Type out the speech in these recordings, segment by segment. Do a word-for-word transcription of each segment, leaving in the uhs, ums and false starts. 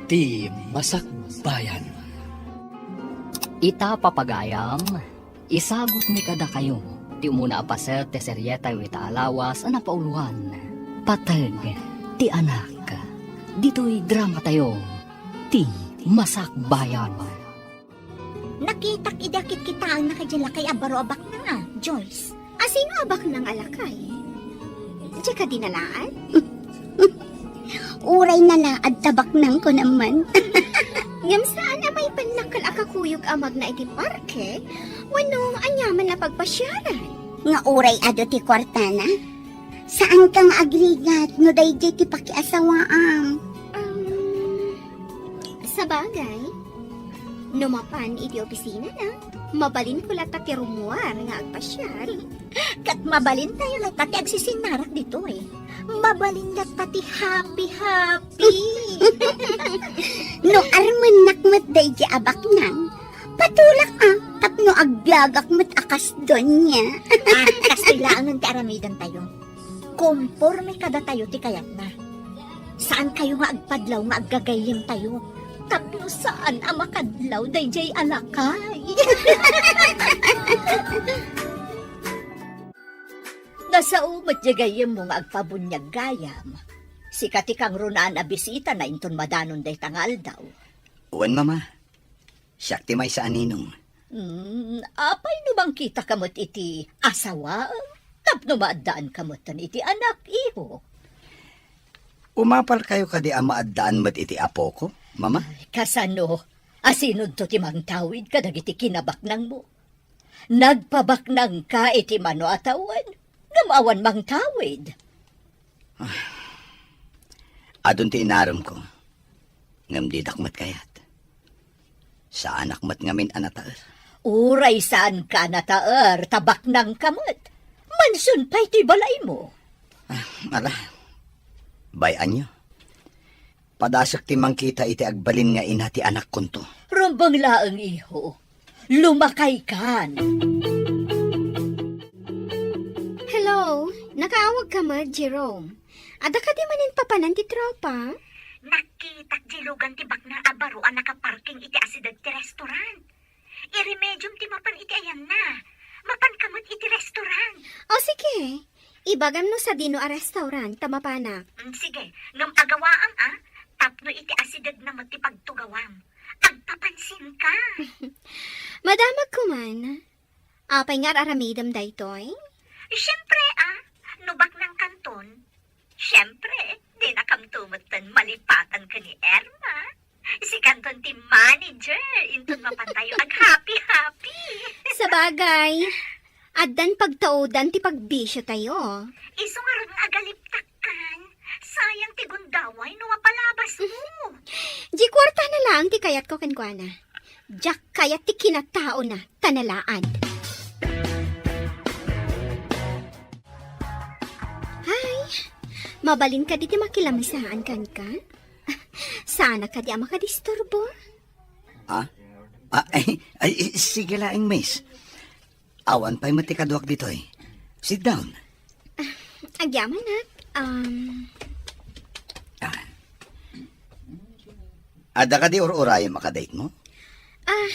Ti Masakbayan. Ita, papagayam, isagutmi kadakayo ti umuna a paset ti serietayo ita a lawas a napauloan, Pateg ti Anak. Ditoy dramatayo, Ti Masakbayan. Nakitak idi akitkitaanna kadi lakay a baro a baknang a, Joyce. Asino a baknang a lakay? Diak a dinalaan? Uray nalaad ta baknangko naman. Ngem saan a maipannakkel a kakuyog a magna iti parke, wenno aniaman a pagpasiaran? Nga uray adu ti kuartana? Saanka nga agrigat no daydiay ti pakiasawaam? Um, sabagay, no mapan iti opisinana, mabalinko latta ti rummuar nga agpasiar. Ket mabalintayo latta ti agsisinarak ditoy. Mabalin latta ti happy-happy. No armennak met daydiay a baknang, patulak a, tapno agbiagak met a kas donia. Ah, kastoy laengen ti aramidantayo. Komporme kadatayo ti kayatna. Saankayo nga agpadlaw nga aggagayyemtayo. Tapno saan a makadlaw daydiay a lakay. Nasao met diay gayyemmo nga agpabuniag gayam. Sika ti kangrunaan a bisitana inton madanon dayta nga aldaw. Wen, Mama. Siak ti maysa a ninong. Hmm, apay no mangkitaka met iti asawaem tapno maaddaanka metten iti anak, iho? Umapalkayo kadi a maaddaan met iti apoko, Mama? Ay, kasano? Asinonto ti mangtawid kadagiti kinabaknangmo? Nagpabaknangka iti mano a tawen, ngem awan mangtawid. Ah, adun ti inaremko, ngem didak met kayat. Saanak met ngamin a nataer. Uray saanka a nataer, ta baknangka met. Mansion pay ti balaymo. Ah, ala. Bay-anyo. Padasek ti mangkita iti agbalin nga ina ti anakkonto. Rumbeng laeng, iho. Lumakaykan. Hello, nakaawagka met, Jerome? Adda kadi manen papanan ti tropa? Nakitak diay lugan ti baknang a baro a nakaparking iti asideg ti restaurant. Iremediom ti mapan iti ayanna. Mapanka met iti restaurant. O, sige. Ibagam no sadino a restaurant ta mapanak. Mm, sige. Ngem agawaam, a, tapno iti asidegna met ti pagtugawam. Agpapansinka. Madamagko man. Apay nga ar-aramidem daytoy? Siempre, a, no baknangkanton, siempre, dinakamto metten malipatan ken ni Irma. Sikanton ti manager, inton mapantayo aghappy-happy. Sabagay, addan pagtaudan ti pagbisiotayo. Isu ngarud nga agaliptakkan. Sayang ti gundaway no mapalabasmo. Di kuartana laeng ti kayatko kenkuana. Diak kayat ti kinataona, ta nalaad. Hay, mabalin kadi ti makilamsaan kenka? Saanak kadi a makadisturbo? Ah? Ah, ay, ay, sige laeng, miss. Awan pay met ti kaduak ditoy. Sit down. Agyamanak, um, Ah. Adda kadi ur-urayem a kadate mo? Ah,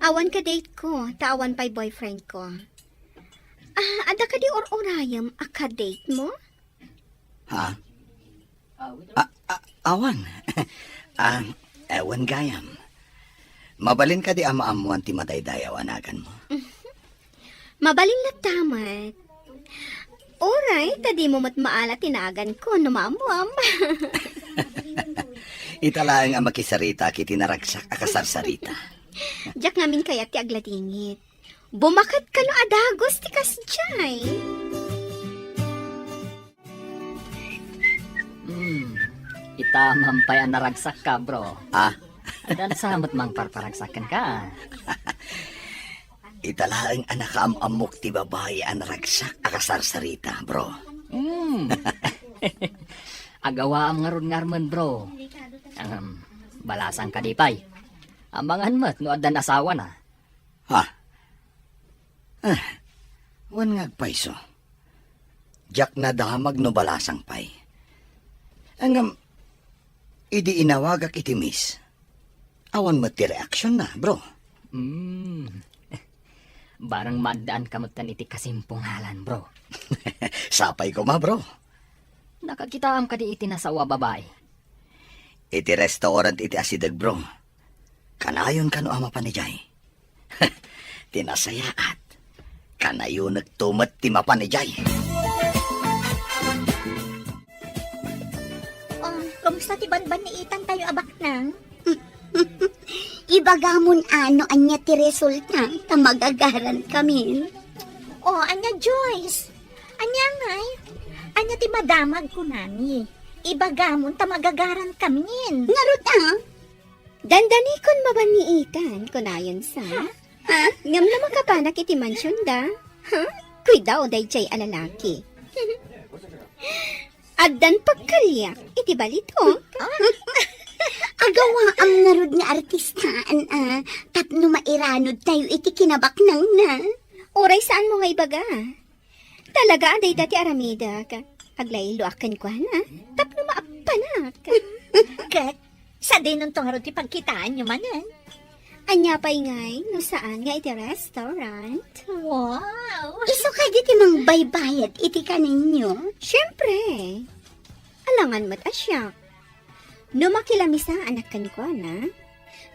awan kadate ko, ta awan pay boyfriend ko. Ah, adda kadi ur-urayem a kadate mo? Ha? A-, a-, awan. Ah, awan gayam. Mabalin kadi a maammuan ti madaydayaw a naganmo? Mabalin latta met. Uray, ta dimo met maala ti naganko no maammuam. Ita laeng a makisarita iti naragsak a kasarsarita. Diak ngamin kayat ti agladingit. Bumaket kano a dagus ti kasdiay. Hmm, ita man pay a naragsakka, bro. Ah? Addan sa met mangparparagsak kenka. Ita laeng a nakaam-ammok ti babai a naragsak a kasarsarita, bro. Hmm. Agawaam ngarud nga armen, bro. Ahem, balasang kadi pay. Amangan met no addan asawana. Ha? Ah, wen nga agpayso. Diak nadamag no balasang pay. Ngem, Idi inawagak iti miss, awan met ti reaksionna, bro. Hmm. Barang maaddaan ka metten iti kasimpungalan, bro. Sapay koma, bro. Nakakitaam kadi iti nasao a babai? Iti restaurant iti asideg, bro. Kanayon kano a mapan idiay? Ti nasayaat, kanayonekto met ti mapan idiay. Oh, kumusta ti banban ni Ethan tayo a baknang? Ibagamon a no ania ti resulta, ta magagaran kami. Oh, ania, Joyce? Ania ngay? Ania ti madamag kunami? Ibagamon ta magagaran kamin. Ngarud a? Dandanikon mapan ni Ethan, kunayon sa. Ha? Ha? Ngem no makapanak iti mansionda? Ha? Kuidao daydiay a lalaki. Addan pagkaliak iti balitok. Agawaam ngarud nga artistaan a tapno mairanod tayo iti kinabaknangna. Uray saanmo nga ibaga. Talaga a dayta ti aramidek. Aglayloak kenkuana tapno maappanak. Ket sadinonto ngarud ti pagkitaanyo manen? Ania pay ngay no saan nga iti restaurant? Wow! Isu kadi ti mangbaybayad iti kaninyo? Siempre. Alangan met a siak. No makilamis a anak kenkuana,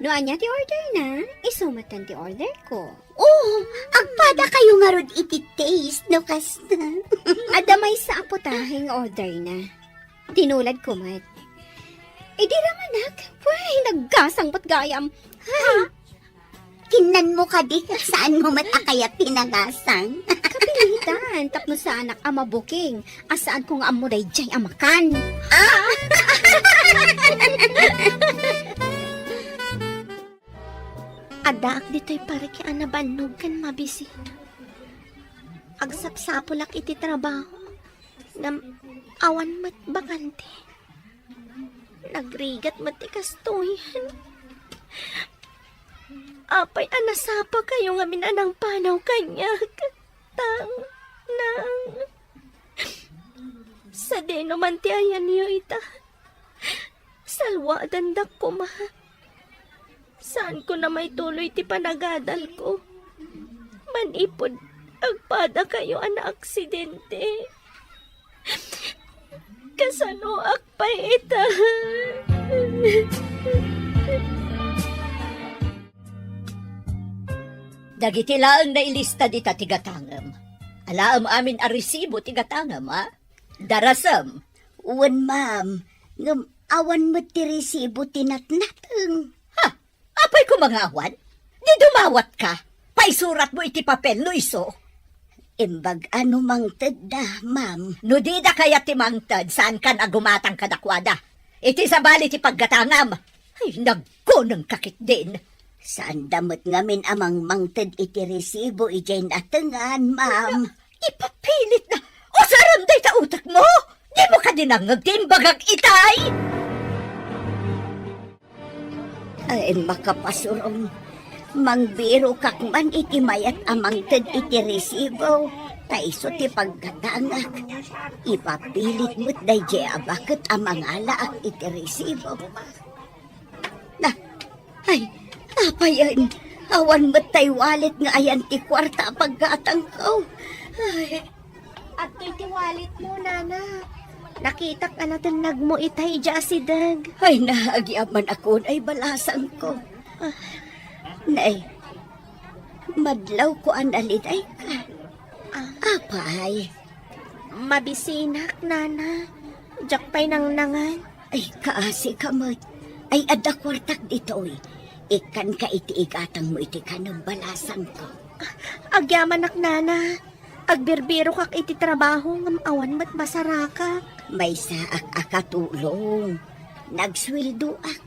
no ania ti order na, isu metten ti order ko. Oh, agpada kayo ngarud iti taste, no kasta? Adda maysa a putahe nga order na. Tinulad ko met. Idi ramanak, way, naggasang met gayam. Ay, kinnanmo kadi ket saanmo met a kayat ti nagasang? Kapilitan, tapno saanak a mabuking, a saanko nga ammo daydiay a makan. Ah! Addaak ditoy parke a nabannog ken mabisi. Agsapsapulak iti trabaho, ngem awan met bakante. Nagrigat met ti kastoyen. Apay a nasapakayo ngamin a nangpanaw kaniak? Tang, nang. Sadino man ti ayanyo ita? Salwadandak koma. Saanko na maituloy ti panagadalko. Manipud agpadakayo a naaksidente. Kasanoak pay ita? Dagiti laeng nailista dita ti gatangem. Alaem amin a resibo ti gatangem, a? Darasem. Wen, ma'am. Ngem awan met ti resibo ti natnateng. Ha? Apay koma nga awan? Di dumawatka? Paisuratmo iti papel no isu. Imbag a no mangtedda, ma'am. No dida kayat ti mangted, saankan a gumatang kadakuada. Iti sabali ti paggatangam. Ay, nagkunengka ketdin. Saanda met ngamin a mangmangted iti resibo idiay natengan, ma'am. Ipapilit na. Usarem dayta utekmo. Dimo kadi nangngeg ti imbagak itay? Ay, makapasurong. Mangbirokak man iti mayat a mangted iti resibo, ta isu ti paggatangak. Ipapilit met daydiay a baket a mangalaak iti resibo. Na, ay, apayen, awan met tay wallet nga ayan ti kuarta a paggatangko. Ay. Adtoy ti walletmo, nana. Nakitak a natennagmo itay idiay asideg. Ay, naagiamanakon ay balasangko. Ah. Nay, madlawko a nalidayka. Ah. Apay? Mabisinak, nana. Diak pay nangnangan. Ay, kaasi ka met. Ay, adda kuartak ditoy. Ikkanka iti igatangmo iti kanem balasangko. Agyamanak, nana. Agbirbirokak iti trabaho ngem awan met masarakak. Maysaak a katulong. Nagsueldoak.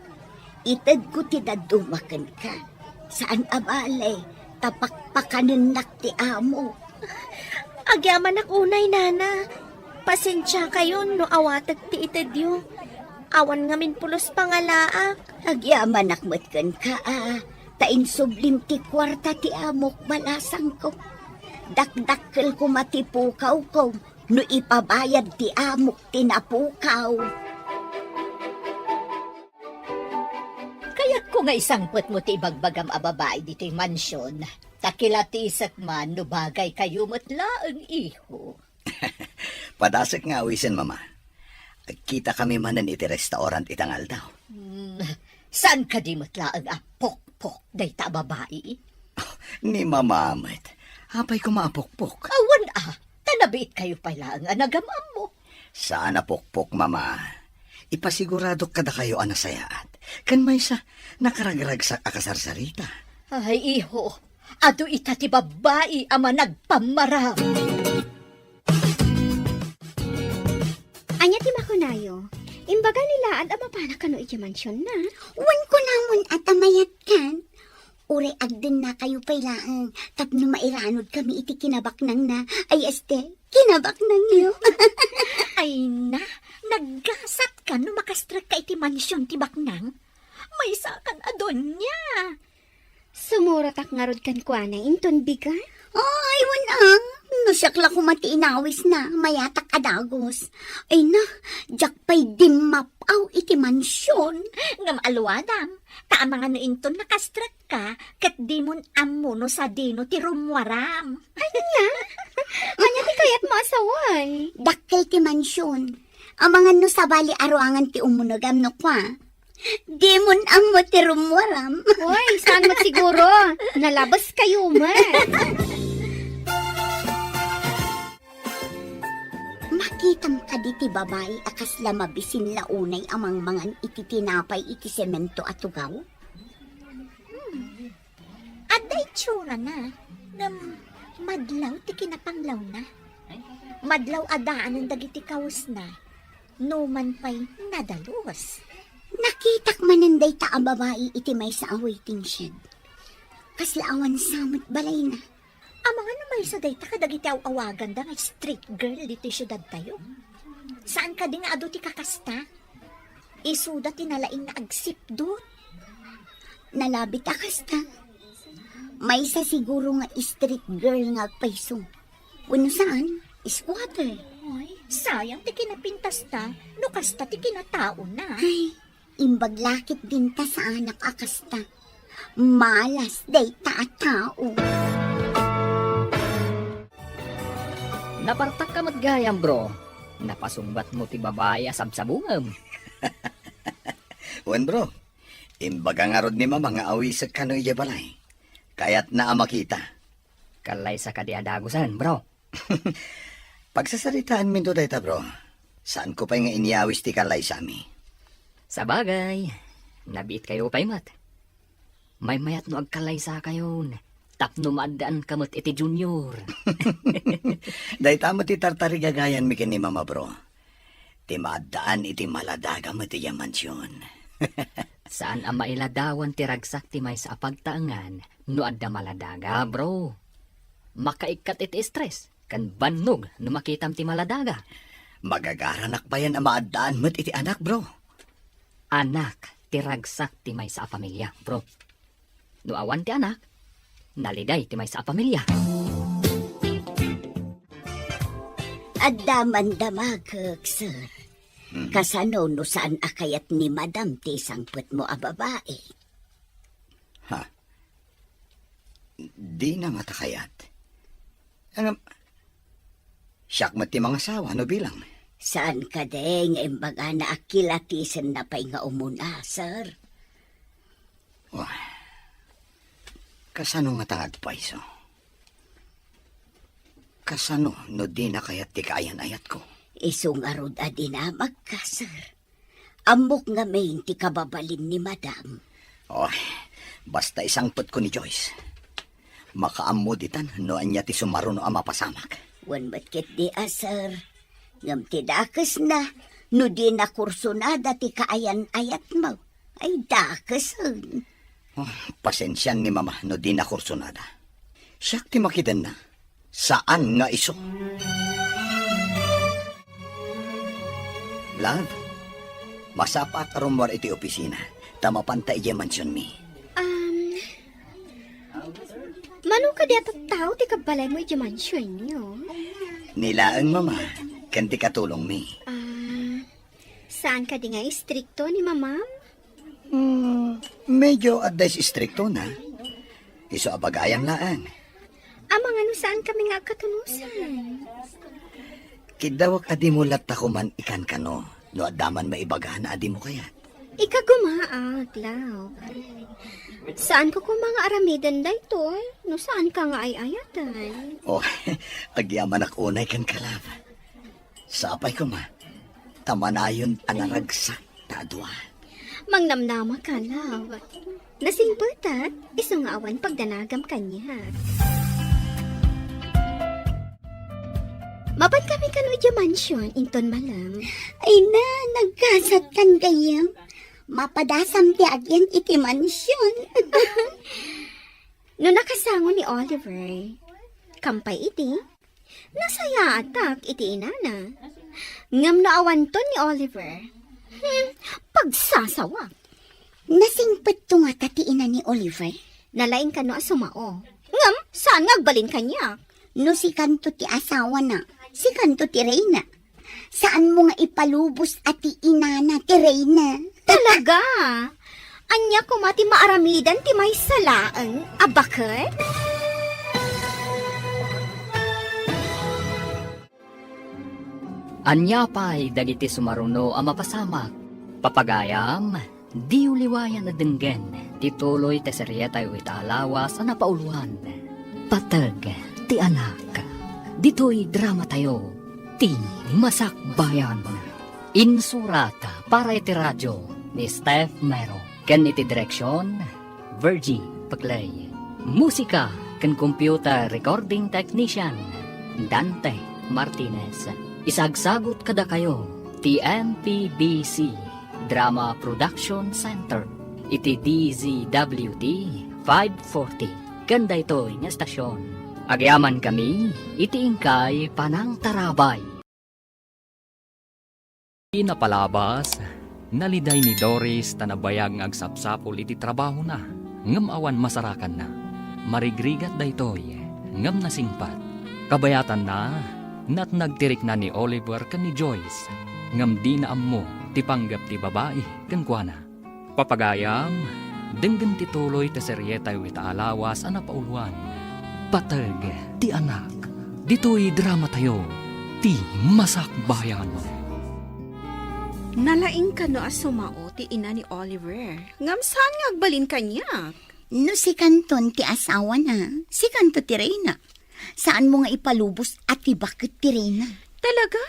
Itedko ti dadduma kenka. Saan a bale, ta pakpakanennak ti amo. Agyamanak unay, nana. Pasensiakayon no awatek ti itedyo. Awan ngamin pulos pangalaak. Agyamanak met kenka, a, ta insublim ti kuarta ti amok, balasangko. Dakdakkel koma ti pukawko no ipabayad ti amok ti napukaw. Kayatko nga isangpetmo ti ibagbagam a babai ditoy mansion, ta kilatisek man no bagaykayo met laeng, iho. Padasek nga awisen, Mama. Agkitakami manen iti restaurant ita nga aldaw. Hmm, saan kadi met laeng a pokpok dayta a babai? Ni Mama met. Apay koma a pokpok? Awan a, ta nabiitkayo pay laeng a nagam-ammo. Saan a pokpok, Mama. Ipasiguradok kadakayo a nasayaat. Ken maysa, nakaragragsak a kasarsarita. Ay, iho, adu ita ti babbai a managpammaram. Ania ti makunayo? Imbaga ni Laad a mapana kano iti mansionna? Wen kunamon a ta mayatkan. Uray agdennakayo pay laeng tapno mairanudkami iti kinabaknangna. Ay, este, kinabaknangyo. Ay na, naggasatkan no makastrekka iti mansion ti baknang. Maysakan a donia. Sumurotak ngarud kenkuana inton bigat. Ay, wen a. No siak la koma ti inawisna, mayatak a dagus. Ay na, diak pay dimmap-aw iti mansion. Ngem aluadam, ta amangan no inton nakastrekka, ket dimon ammo no sadino ti rummuaram. Ania? Ania ti kayatmo a sawen? Dakkel ti mansion. Amangan no sabali a ruangan ti umunegam no kua. Dimon ammo ti rummuaram. Oy, saan met siguro? Nalabeskayo met. Makitam kadi ti babai a kasla mabisin la unay a mangmangan iti tinapay iti semento a tugaw? Hmm. Adda itsurana, ngem madlaw ti kinapanglawna. Madlaw a daanen dagiti kawesna, numan pay nadalus. Nakitak manen dayta a babai iti maysa a waiting shed. Kasla awan sa met balayna. Amangan no maysa dayta kadagiti aw-awaganda nga street girl ditoy siudadtayo. Saan kadi nga adu ti kakasta? Isuda ti nalaing nga agsipdut. Nalabit a kasta. Maysa siguro nga street girl nga agpayso. Wenno saan, squatter. Ay, sayang ti kinapintasta, no kasta ti kinataona. Ay, imbag la ket dinta saanak a kasta. Malas dayta a tao. Napartakka met gayam, bro. Napasungbatmo ti babai a sabsabungem. Wen, bro. Imbaga ngarud ni Mama nga awisek kano idiay balay. Kayatna a makita. Kallaysa kadi a dagusen, bro? Pagsasaritaanminto dayta, bro. Saanko pay nga inyawis ti kallaysami. Sabagay, nabiitkayo pay met. Maymayat no agkallaysakayon tapno maaddaanka met iti junior. Dayta met ti tartarigagayanmi ken ni Mama, bro. Ti maaddaan iti maladaga met idiay mansion. Saan a mailadawan ti ragsak ti maysa a pagtaengan no adda maladaga, bro. Makaikkat iti stress ken bannog no makitam ti maladaga. Magagaranak payen a maaddaan met iti anak, bro. Anak ti ragsak ti maysa a pamilia, bro. No awan ti anak, naliday ti maysa a pamilia. Adda man damagek, sir. Hmm. Kasano no saan a kayat ni Madam ti sangpetmo a babae? Ha? Dina ngata kayat. Ngem, siak met ti mangasawa no bilang. Saan kadi nga imbagana a kilatisenna pay nga umuna, sir? Wah, kasano ngata nga agpayso? Kasano no dina kayat ti kaayan-ayatko? Isu ngarud a dinamagka, sir. Ammok ngamin ti kababalin ni Madam. Oy, basta isangpetko ni Joyce. Makaammo ditan no ania ti sumaruno a mapasamak. Wen met ketdi a, sir. Ngem ti dakesna, no dina kursunada ti kaayan-ayatmo, ay dakesen. Oh, pasensian ni Mama no dina kursunada. Siak ti makidenna. Saan nga isu. Love, masapaak a rummuar iti opisina, ta mapanta idiay mansionmi. Um, mano kadi a tattao ti kabbalaymo idiay mansionyo? Ni laeng, Mama, ken ti katulongmi. Ah, saan kadi nga istrikto ni Mamam? Hmm, Medyo adda istrikto na. Isu a bagayan laeng. Amangan no saan kami nga agkatunosan. Kiddawek a dimo latta koman ikankano, no adda man maibagana a dimo kayat. Ikagumaak, love. Saan ko koma nga aramiden daytoy, no saan ka nga ay-ayatan. Oh, agyamanak unay kenka, love. Sapay koma, ta manayon a naragsak ta adua. Mangnamnama ka, love. Nasingpetak, isu nga awan pagdanagam kaniak. Mapan kami kano idiay mansion, inton malam. Ay na, nagkasatkan gayyem. Mapadasam ti agyan iti mansion. No nakasango ni Oliver, kampay iti, nasayaatak iti inana. Ngem no awanton ni Oliver, hmm, pagsasawak. Nasingpetto ngata ti ina ni Oliver? Nalaing kano a sumao. Ngem, saan nga agbalin kaniak? No sikanto ti asawana, sikanto ti reyna. Saanmo nga ipalubos a ti inana ti reyna? Talaga? Ania koma ti maaramidan ti maysa laeng a baket? Ania pay dagiti sumaruno a mapasamak? Papagayam, diyo liwayan a denggen ti tuloy ti serietayo ita a lawas a napauloan, Pateg ti Anak. Ditoy dramatayo, ti Masakbayan. Insurat para iti radio ni Steph Mero ken iti direksion, Virgie Paclay. Musika ken computer recording technician, Dante Martinez. Isagsagut kadakayo ti M P B C Drama Production Center iti D Z W T five forty ken daytoy nga estasion. Agyamankami iti inkay panangtarabay. Di napalabas, naliday ni Doris ta nabayag nga agsapsapul iti trabahona, ngem awan masarakanna. Marigrigat daytoy, ngem nasingpet. Kabayatanna, natnag ti rikna ni Oliver ken ni Joyce, ngem dina ammo ti panggep ti babai kenkuana. Papagayam, denggen ti tuloy ti serietayo ita a lawas a napauloan, Pateg ti Anak. Ditoy dramatayo, ti Masakbayan. Nalaing kano a sumao ti ina ni Oliver. Ngem saan nga agbalin kaniak? No sikanton ti asawana, sikanto ti reyna. Saanmo nga ipalubos a ti baket ti reyna. Talaga?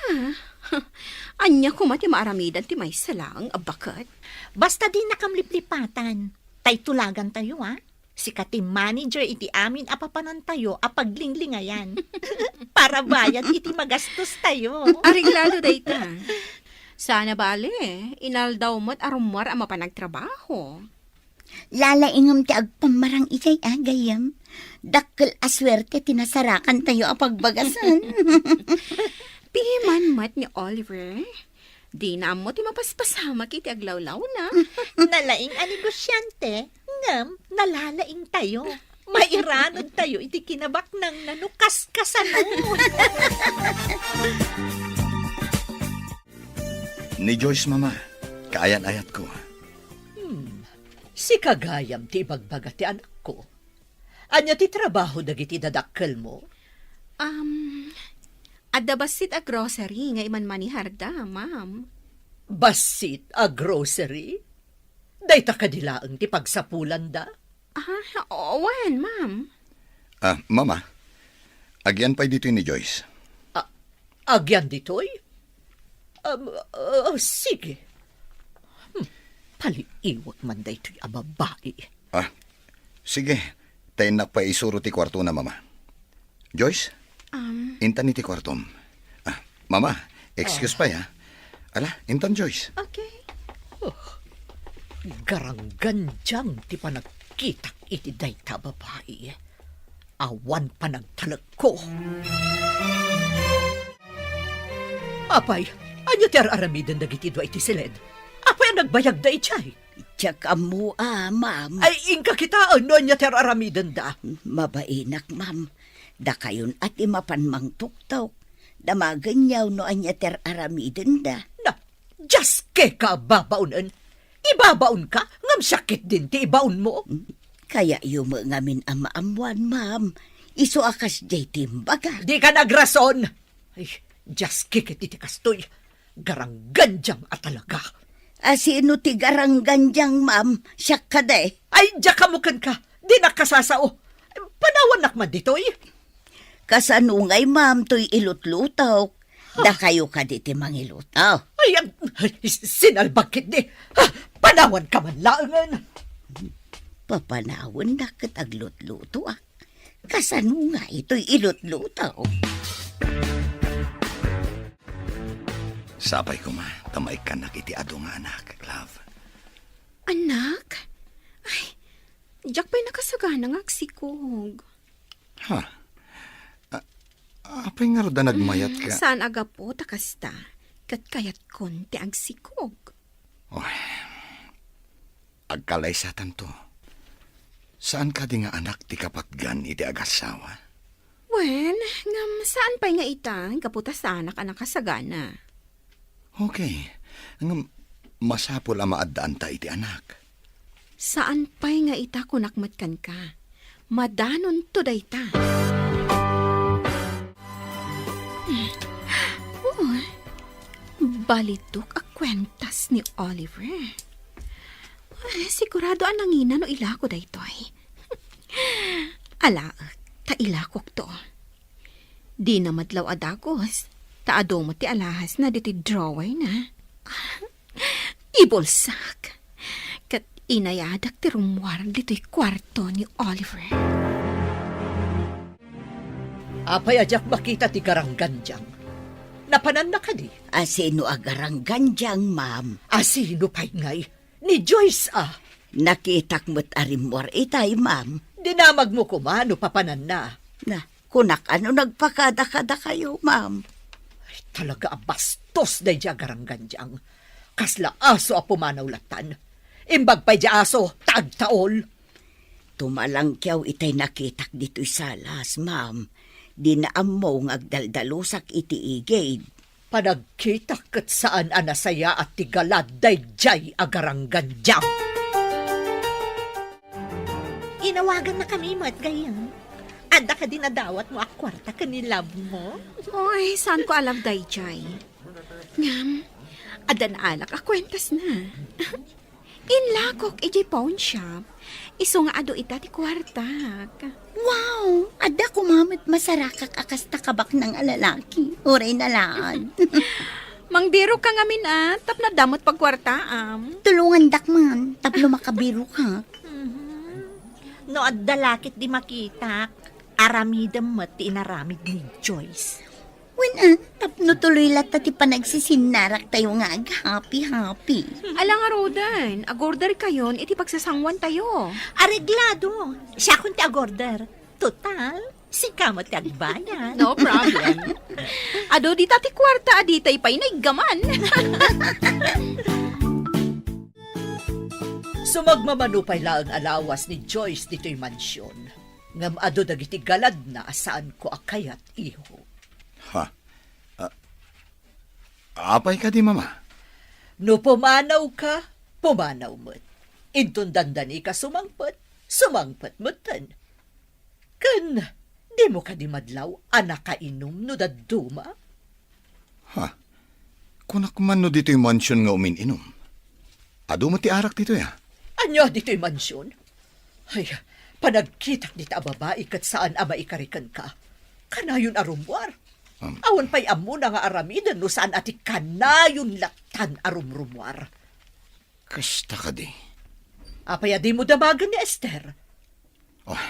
Ania koma ti maaramidan ti maysa laeng a baket? Basta dinakam liplipatan, tay tulagantayo, a? Sika ti manager iti amin a papanantayo a paglinglingayan. Para bayad iti magastostayo. Areglado dayta. Sana bale, inaldaw met a rummuar a mapan agtrabaho. Lalaingem ti agpammarang idiay a gayyem. Dakkel a suerte ti nasarakantayo a pagbagasen. Piman met ni Oliver, dina ammo ti mapaspasamak iti aglawlawna. Nalaing a negosyante, ngem nalalaingtayo. Mairanudtayo iti kinabaknangna no kaskasano. Ni Joyce, Mama, kaayan-ayatko. Hmm. Sika gayam ti ibagbaga ti anakko. Ania ti trabaho dagiti dadakkelmo? Um, adda bassit a grocery nga imanmaneharda, ma'am. Bassit a grocery? Dayta kadi laeng ti pagsapulanda? Ah, wen, ma'am. Ah, Mama, agyan pay ditoy ni Joyce. Ah, agyan ditoy? Um, ah, sige. Hmm, paliiwak man daytoy a babai. Ah, sige. Ta innak pay isuro ti kuartona, Mama. Joyce? Um, intan iti kuartom. Ah, Mama, excuse pay, ha? Ala, intan, Joyce. Okay. Oh, garanggandiang ti panagkitak iti dayta a babai. Awan panagtalekko. Apay, ania ti ar-aramiden dagiti dua iti siled? Apay a nagbayagda idiay? Diak ammo a, ma'am. Ay, inka kitaen no ania ti ar-aramidenda. Mabainak, ma'am. Dakayon a ti mapan mangtuktok. Damagenyo no ania ti ar-aramidenda. Na, diaske ka a babaonen. Ibabaonka, ngem siak ketdin ti ibaonmo. Kayatyo met ngamin a maammuan, ma'am. Isu a kasdiay ti imbagak. Dika nagrason! Ay, diaski ket iti kastoy. Garanggandiang a talaga. A sino ti garanggandiang, ma'am? Siak kadi? Ay, diak ammo kenka. Dinak kasasao. Panawannak man ditoy. Kasano ngay, ma'am, toy ilutlutok? Dakayo kadi ti mangiluto? Ay, am, ay, sinalbag ketdi. Ha, panawanka man laengen. Papanawannak ket aglutlutoak. Kasano ngay toy ilutluto? Sapay koma ta maikkannak iti adu nga anak, love. Anak? Ay, diak pay nakasagana nga agsikog. Ha? A-, apay ngarud a nagmayat ka? Mm, saan a gapu ta kasta, ket kayatkon ti agsikog. Oy, agkalaysatanto. Saan kadi nga anak ti kapatgan iti agassawa? Wen, ngem saan pay nga ita, gapu ta saanak a nakasagana. Okay. Ngem masapul a maaddaanta iti anak. Saan pay nga ita kunak met kenka. Madanonto dayta. Oh, balitok a kuentas ni Oliver. Ah, sigurado a nangina no ilako daytoy. Alaek, ta ilakokto. Dina madlaw a dagus, ta adu met ti alahasna ditoy drawerna. Ibulsak, ket inayadak ti rummuar ditoy kuarto ni Oliver. Apay a diak makita ti garanggandiang? Napananna kadi? A sino a garanggandiang, ma'am? A sino pay ngay? Ni Joyce, a. Nakitak met a rimmuar itay, ma'am. Dinamagmo koma no papananna. Na, kunak a no nagpakadakadakayo, ma'am. Ay, talaga a bastos daydi a garanggandiang. Kasla aso a pumanaw lattan. Imbag pay di aso, ta agtaol. Tumalangkiaw itay nakitak ditoy salas, ma'am. Dina ammo nga agdaldalusak iti igid. Panagkitak ket saan a nasayaat ti galad daydiay a garanggandiang. Inawagannakami met, gayyem. Adda kadi nadawatmo a kuarta ken ni love mo? Oy, saanko a love daydiay. Ngem, adda naalak a kuentasna. Inlakok idiay pawn shop. Isu nga adu ita ti kuartak. Wow! Adda koma met masarakak a kasta kabaknang a lalaki. Uray na laeng. Mangbirokka ngamin a, tapno adda met pagkuartaam. Tulongandak man, tapno makabirokak. Mhm. No adda la ketdi makitak, aramidem met ti inaramid ni Joyce. Wen a, tapno tuloy latta ti panagsisinnaratayo nga aghappy-happy. Ala ngaruden, agorderkayon iti pagsasanguantayo. Areglado. Siakon ti agorder. Total, sika met ti agbayad. No problem. Adu dita ti kuarta a ditay pay naiggaman. Sumagmamano pay laeng a lawas ni Joyce ditoy mansion. Ngem adu dagiti galadna a saanko a kayat, iho. Ha? A-, apay kadi, Mama? No pumanawka, pumanaw met. Inton dandanika sumangpet, sumangpet metten. Ken, dimo kadi madlaw a nakainum no dadduma? Ha? Kunak man no ditoy mansion nga umin-inum. Adu met ti arak ditoy, a? Ania ditoy mansion? Ay, panagkitak dita a babai ket saan a maikari kenka. Kanayon a rummuar. Um. Awan pay ammona nga aramiden no saan a ti kanayon lattan a rumrummuar. Kasta kadi. Apay a dimo damagen ni Esther? Oh,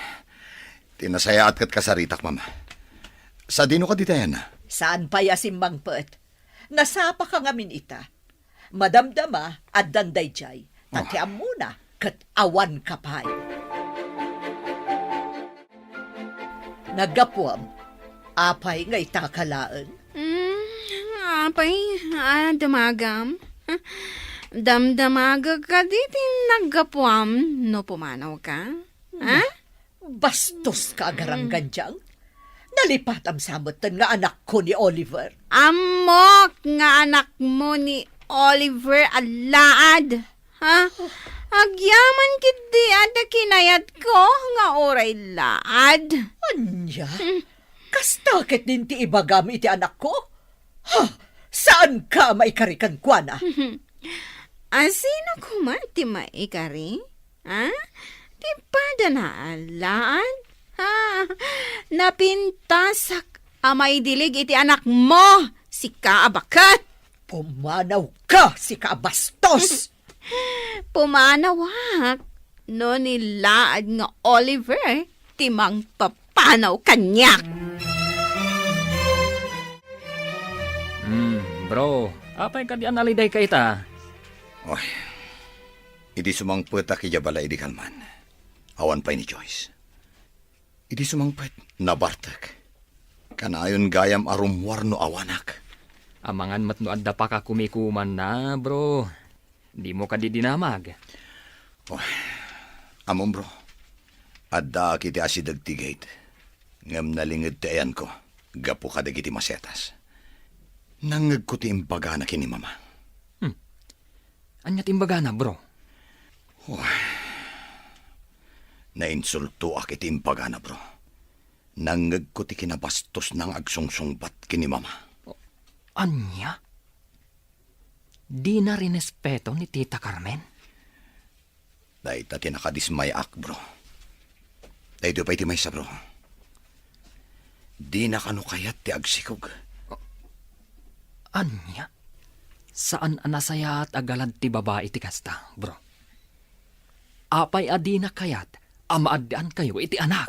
ti nasayaat ket kasaritak, Mama. Sadino kadi tayan? Saan pay a simmangpet? Nasapaka ngamin ita. Madamdama, addan daydiay. Ta ti ammona, ket awanka pay. Naggapuam, apay nga itaka laeng? Mm, apay, a, damagam? Damdamagek kadi ti naggapuam no pumanawka? Ha? Bastoska a garanggandiang. Nalipatam sa metten nga anakko ni Oliver. Ammok nga anakmo ni Oliver a laad. Ah, agyaman ketdi adda kinayatko nga uray laad. Ania? Hmm. Kasta ketdin ti ibagam iti anakko? Ha? Saanka a maikari kenkuana? Asino koma ti maikari? Ha? Ti padana a laad? Ha? Napintasak a maidilig iti anakmo, sika a baket! Pumanawka, sika a bastos! Pumanawak no ni laad nga Oliver ti mangpapanaw kaniak. Hmm, bro, apay kadi a nalidayka ita? Oy, idi sumangpetak idiay balay idi kalman, awan pay ni Joyce. Idi sumangpet, nabartek. Kanayon gayam a rummuar no awanak. Amangan met no adda pakakumikumanna, bro. Dimo kadi dinamag? Oh, ammom, bro. Addaak iti asideg ti gate. Ngem nalinged ti ayanko gapu kadagiti masetas. Nangngegko ti imbagana ken ni Mama. Hmm. Ania ti imbagana, bro? Oh. Nainsultoak iti imbagana, bro. Nangngegko ti kinabastosna nga agsungsungbat ken ni Mama. Ania? Dina rinespeto ni Tita Carmen? Dayta ti nakadismayaak, bro. Daytoy pay ti maysa, bro. Dina kano kayat ti agsikog. Ania? Saan a nasayaat a galad ti babai ti kasta, bro. Apay a dina kayat a maaddaankayo iti anak?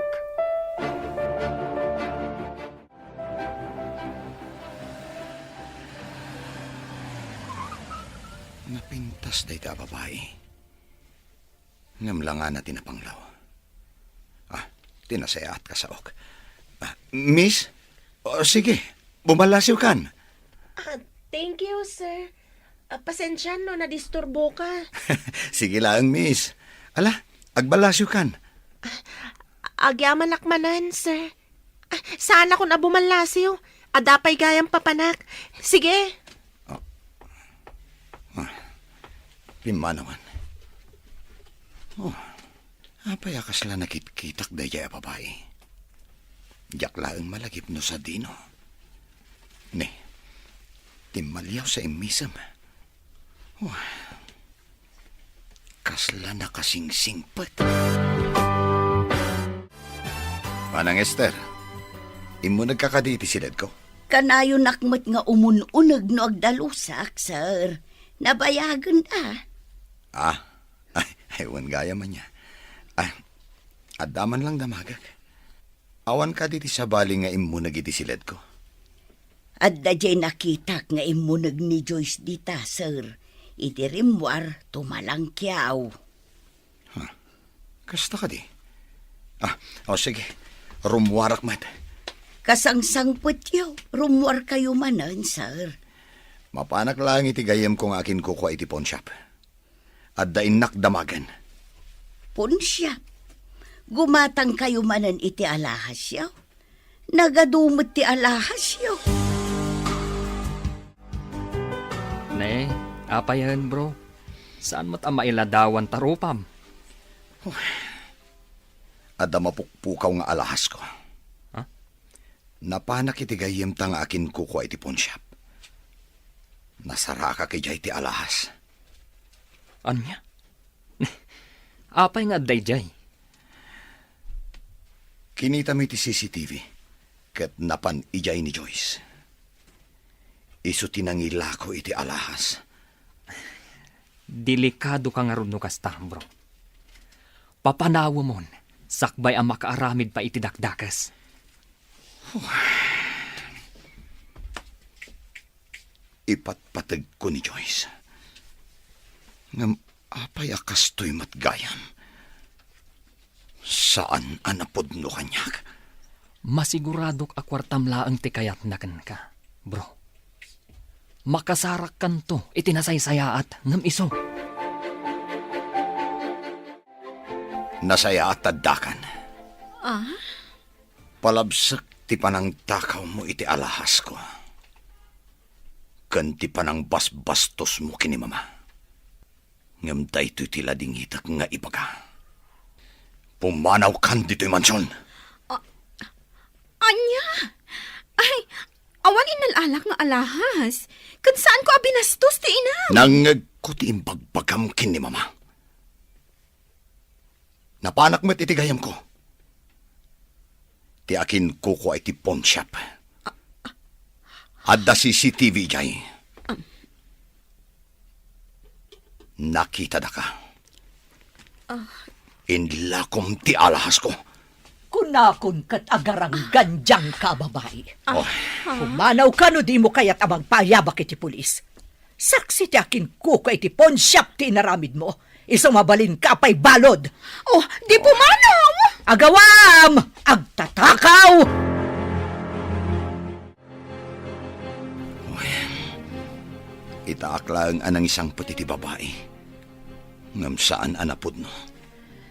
Napintas dayta a babai. Ngem langana ti napanglaw. Ah, ti nasayaat, kasaok. Ah, miss? Oh, sige, bumallasiwkan. Ah, thank you, sir. Ah, pasensian no nadisturboka. Sige laeng, miss. Ala, agballasiwkan. Ah, agyamanak manen, sir. Ah, saanakon a bumallasiw. Adda pay gayam papanak. Sige. Ah. Ah. Pimmanawan. Oh. Apay a kasla nakitkitak daydiay a babai? Diak laeng malagip no sadino. Ne, timmaliaw sa immisem. Wah, kasla nakasingsingpet. Manang Esther, immunegka kadi iti siledko? Kanayonak met nga umun-uneg no agdalusak, sir. Nabayagen a. Ah, Ay, ay, wen gayam ania. Ah, adda man lang damagek. Awan kadi ti sabali nga immuneg iti siledko? Adda diay nakitak nga immuneg ni Joyce dita, sir. Idi rimmuar, tumalangkiaw. Huh. Kasta kadi? Ah, o sige. Rummuarak met. Kasangsangpetyo, rummuarkayo manen, sir. Mapanak laeng iti gayyemko nga akinkukua iti pawnshop. Adda innak damagen. Ponsia, gumatangkayo manen iti alahasyo? Nagadu met ti alahasyo. Ne, apayen, bro? Saan met a mailadawan ta rupam? Adda mapukpukaw nga alahasko. Ha? Napanak iti gayyemta nga akinkukua iti pawnshop. Nasarakak idiay ti alahas. Ania? Apay nga adda idiay? Kinitami ti C C T V ket napan idiay ni Joyce. Isu ti nangilako iti alahas. Delikadoka ngarud no kasta, bro. Papanawemon, sakbay a makaaramid pay iti dakdakes. Ipatpategko ni Joyce. Ngem apay a kastoy met gayam? Saan a napudno kaniak. Masiguradok a kuartam laeng ti kayatna kenka, bro. Makasarakkanto iti nasaysayaat ngem isu. Nasayaat addakan. Ah? Palabsek ti panangtakawmo iti alahasko ken ti panangbasbastosmo ken ni Mama. Ngem daytoy ti ladingitek nga ibaga. Pumanawkan ditoy mansion. A-, ania? Ay, awan innal-alak nga alahas. Ket saanko a binastos ti inam. Nangngegko ti imbagbagam ken ni Mama. Napanak met iti gayamko. Ti akinkukua iti pawnshop. Adda C C T V idiay. Nakitadaka. Ah. Inlakom ti alahasko. Kunakon ket agaranggan dianka a babai. Ah. Oh. Pumanawka no dimo kayat a magpaayabak iti pulis. Saksi ti akinkukua iti pawnshop ti inaramidmo. Isu mabalinka a pay balud. Oh, di pumanaw! Agawam! Agtatakaw! Uy, itaak laeng a nangisangpet iti babai, ngem saan a napudno.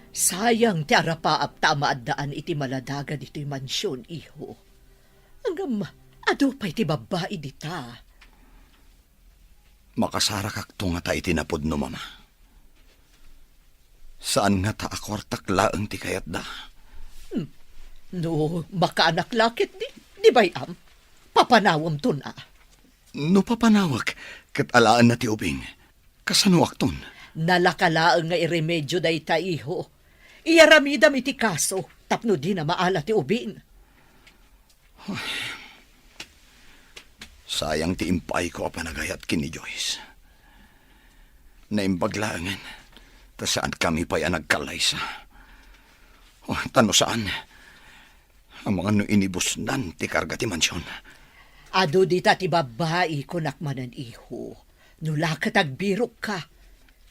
Sayang ti arapaap ta amaaddaan iti maladaga ditoy mansion, iho. Ngem adu pay ti babbai dita. Makasarakakto ngata iti napudno, Mama. Saan ngata a kuartak laeng ti kayatda. Hmm. No makaanak la ketdi, di bay-am, papanawemton a. No papanawek, ket alaenna ti ubing, kasanoakton? Nalaka laeng nga iremedio dayta, iho. Iyaramidam iti kaso tapno dina maala ti ubing. Sayang ti impaayko a panagayat ken ni Joyce. Naimbag laengen, ta saankami pay a nagkallaysa. Oh, ta no saan, amangan no inibusnan ti karga ti mansion. Adu dita ti babbai, kunak manen, iho. No la ket agbirokka,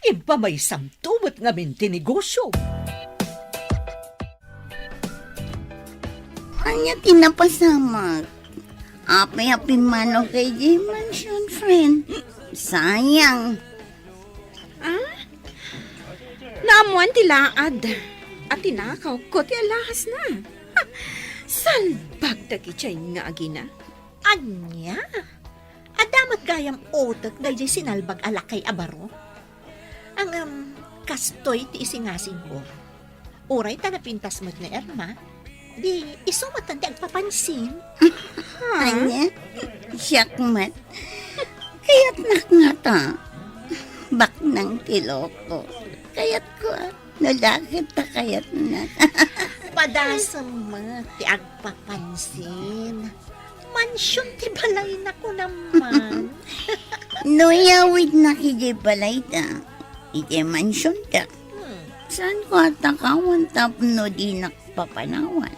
impamaysamto met ngamin ti negosiom. Ania ti napasamak? Apay a pimmanaw kay di mansion, friend? Sayang. Ah? Naammoan ti laad a tinakawko ti alahasna. Salbag dagiti nga agina. Ania? Adda met gayam utek daydiay sinalbag a lakay a baro? Ngem, kastoy ti isingasingko. Uray ta napintas met ni Irma, di isu met ti agpapansin. Ania? Siak met. Kayatnak ngata. Baknang ti loko. Kayatko, a. No la ket ta kayatnak. Padasem met ti agpapansin. Mansion ti balayna, kunam man. No iyawidnak idiay balayda, idiay mansionda, hmm, saanko a takawan tapno dinak papanawan?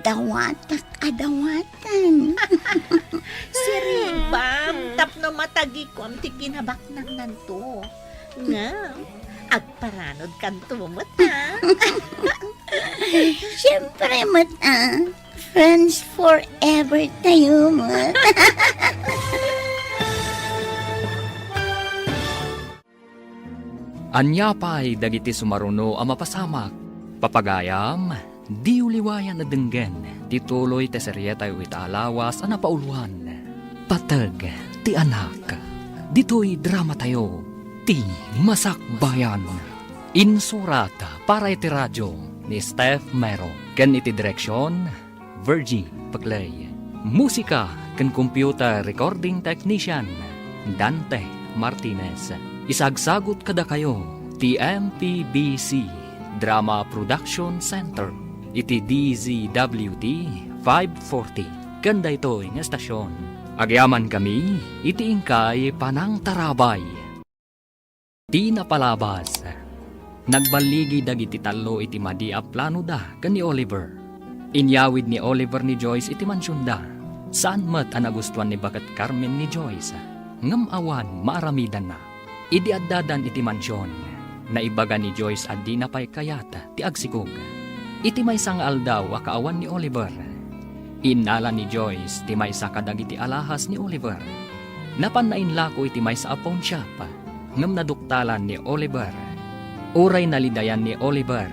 Dawatak a dawatan. Siribam tapno matagikuam ti kinabaknangnanto. Ngem, agparanodkanto met, a. Siempre met, a. Friends forever tayo met. Ania pay dagiti sumaruno a mapasamak? Papagayam, diyo liwayan a denggen ti tuloy ti serietayo ita a lawas a napauloan, Pateg ti Anak. Ditoy dramatayo, Ti Masakbayan. Insurat para iti radio ni Steph Mero ken iti direksion, Virgie Peclay. Musika ken computer recording technician, Dante Martinez. Isagsagut kadakayo ti M P B C Drama Production Center iti D Z W T five forty ken daytoy nga estasion. Agyamankami iti inkay panangtarabay. Ti napalabas. Nagballigi dagiti tallo iti madi a planoda ken ni Oliver. Inyawid ni Oliver ni Joyce iti mansionda. Saan met a nagustuan ni Baket Carmen ni Joyce, ngem awan maaramidanna. Idi addadan iti mansion, naibaga ni Joyce a dina pay kayat ti agsikog. Iti maysa nga aldaw a kaawan ni Oliver, innala ni Joyce ti maysa kadagiti alahas ni Oliver. Napanna inlako iti maysa a pawnshop, ngem naduktalan ni Oliver. Uray nalidayan ni Oliver,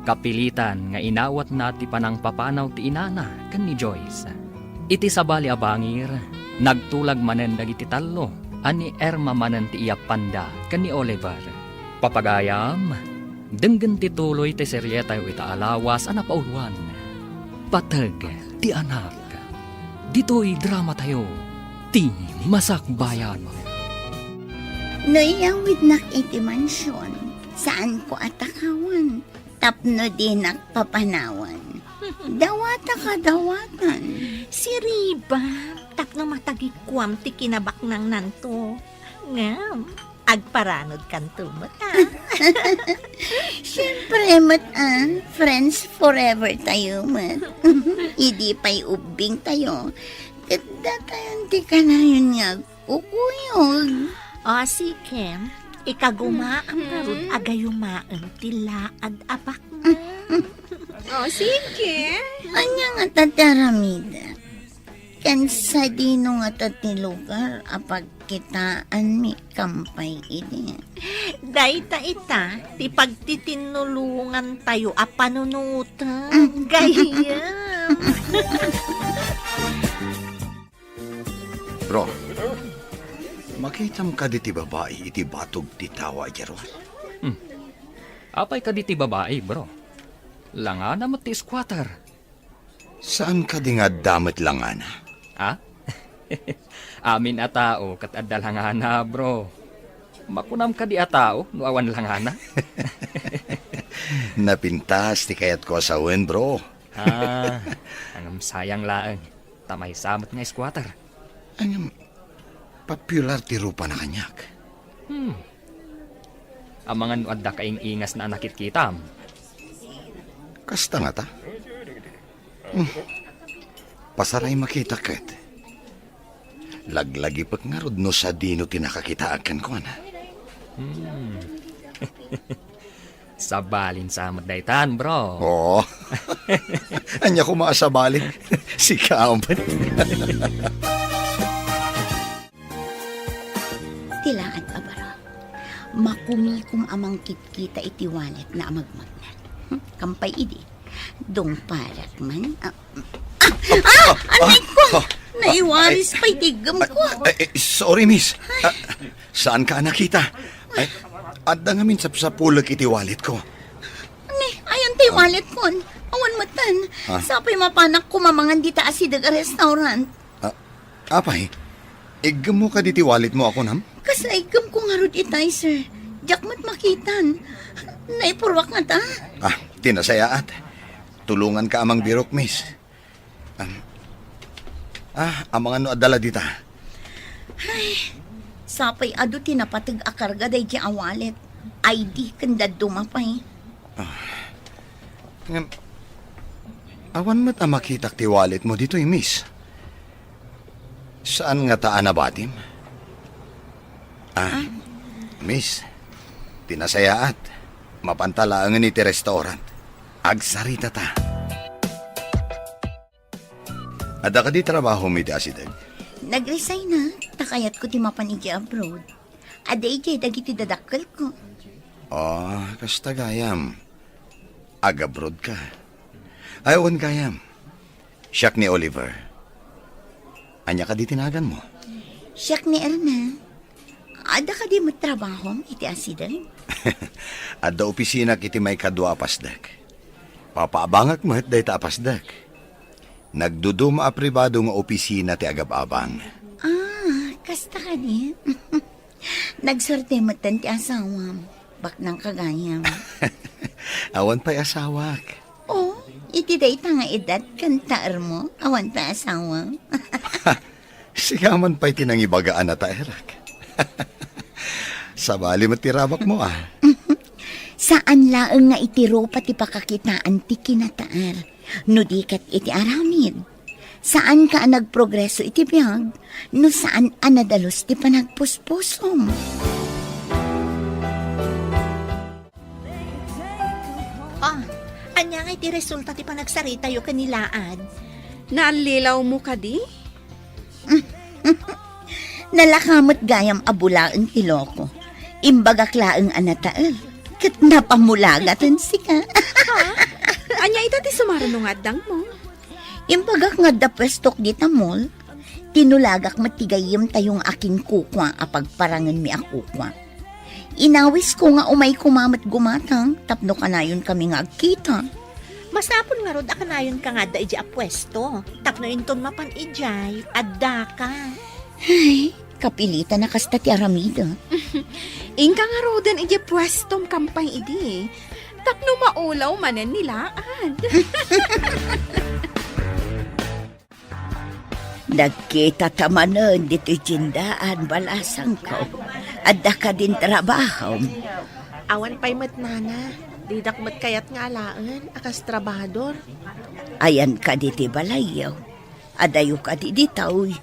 kapilitan nga inawatna ti panangpapanaw ti inana ken ni Joyce. Iti sabali a bangir, nagtulag manen dagiti tallo a ni Irma manen ti iyappanda ken ni Oliver. Papagayam, denggen ti tuloy ti serietayo ita a lawas a napauluan, Pateg ti Anak. Ditoy dramatayo, ti Masakbayan. No iyawidnak iti mansion, saanko a takawan tapno dinak papanawan. Dawataka dawatan. Siriba, tapno matagikuam ti kinabaknangnanto. Ngem, agparanodkanto met, a? Siempre met, a, friends forever tayo met. Idi pay ubbing tayo, ket datayon ti kanayon nga agkukuyog. O, sige. Ikagumaam ngarud a gayumaem ti laad a baknang. O, sige. Ania ngata ti aramidek? Ken sadino ngata ti lugar a pagkitaanmi kampay idi? Dayta ita ti pagtitinnulongantayo a panunoten. Gayyem. Bro, makitam kadi ti babai iti batog ti tawa idiay ruar? Hmm. Apay kadi ti babai, bro? Langana met ti squatter. Saan kadi nga adda met langana? Ha? Amin a tao ket adda langana, bro. Makunam kadi a tao no awan langana? Napintas ti kayatko a sawen, bro. Ah, ngem sayang laeng. Ta maysa met nga squatter. Ngem, popular ti rupana kaniak. Hmm. Amangan no adda kaing-ingasna a nakitkitam. Kasta ngata? Hmm. Pasaray makita ket. Laglagipek ngarud no sadino ti nakakitaak kenkuana. Hmm. Sabalin sa met daytan, bro. Oo. Ania koma a sabalin? Sika met. Ti laad a baro, makumikom a mangkitkita iti walletna a magmagnet. Hmm, kampay idi, dungparak man. Ah, ah, ah, anay ko! Ah, ah, Naiwaris pay ti iggemko. Ah, eh, eh, sorry, miss. Ah, saanka a nakita? Ay, adda ngamin sapsapulek iti walletko. Ni, ayan ti walletkon. Awan metten. Ah. Sapay mapanak kumamangan dita asideg a restaurant. Ah, apay, iggemmo kadi ti walletmo a kunam? Kasla iggemko ngarud itay, sir. Diak met makitan. Naipurruak ngata. Ah, ti nasayaat. Tulonganka a mangbirok, miss. Am, ah, amangan no adda la dita. Ay, sapay adu ti napateg a karga daydi a wallet, I D ken dadduma pay. Ah, ngem, awan met a makitak ti walletmo ditoy, miss. Saan ngata a nabatim? Ah, ah, miss, ti nasayaat, mapanta laengen iti restaurant. Agsaritata. Adda kadi trabahom iti asideg? Nag-resign-ak, ta kayatko ti mapan idiay abroad. Adda idiay dagiti dadakkelko. Ah, kasta gayam. Ag-abroad ka. Ay, wen gayam. Siak ni Oliver. Ania kadi ti naganmo? Siak ni Erna. Adda kadi met trabahom iti asideg? Adda opisinak iti maikadua a pasdek. Papaabangak met dayta a pasdek. Nagduduma a pribado nga opisina ti agab-abang. Ah, kasta kadi? Nagsuerte metten ti asawam. Baknang ka gayam. Awan pay asawak. Oh, iti dayta nga edad ken taermo, awan pay asawam. Sigaman pay ti nangibaga a nataerak. Sabali met ti rabakmo, ah. Saan laeng nga iti rupa ti pakakitaan ti kinataer, no di ket iti aramid. Saanka a nagprogreso iti biag, no saan a nadalus ti panagpuspusom. Ah, ania ngay ti resulta ti panagsaritayo ken ni Laad? Naallilawmo kadi? Nalaka met gayam a bulaen ti loko. Imbagak laeng a natael, ket napamulagaten sika. Ha? Ania ita ti sumaruno nga addangmo? Imbagak nga adda puestok dita mall. Tinulagak met ti gayyemtayo nga akinkukua a pagparangenmi a kukua. Inawisko nga umay koma met gumatang tapno kanayon kami nga agkita. Masapul ngarud a kanayon ka nga adda idiay a puesto. Tapno inton mapan idiay, adda ka. Ay, kapilitan a kasta ti aramidek. Inka ngaruden idiay puestom kampay idi. Tapno maulaw manen ni Laan. Nagkita ta manen ditoy tiendaan, balasangko. Adda kadin trabahom? Awan pay met, nana. Didak met kayat nga alaen a kas trabahador. Ayan kadi ti balayyo? Adayo kadi ditoy?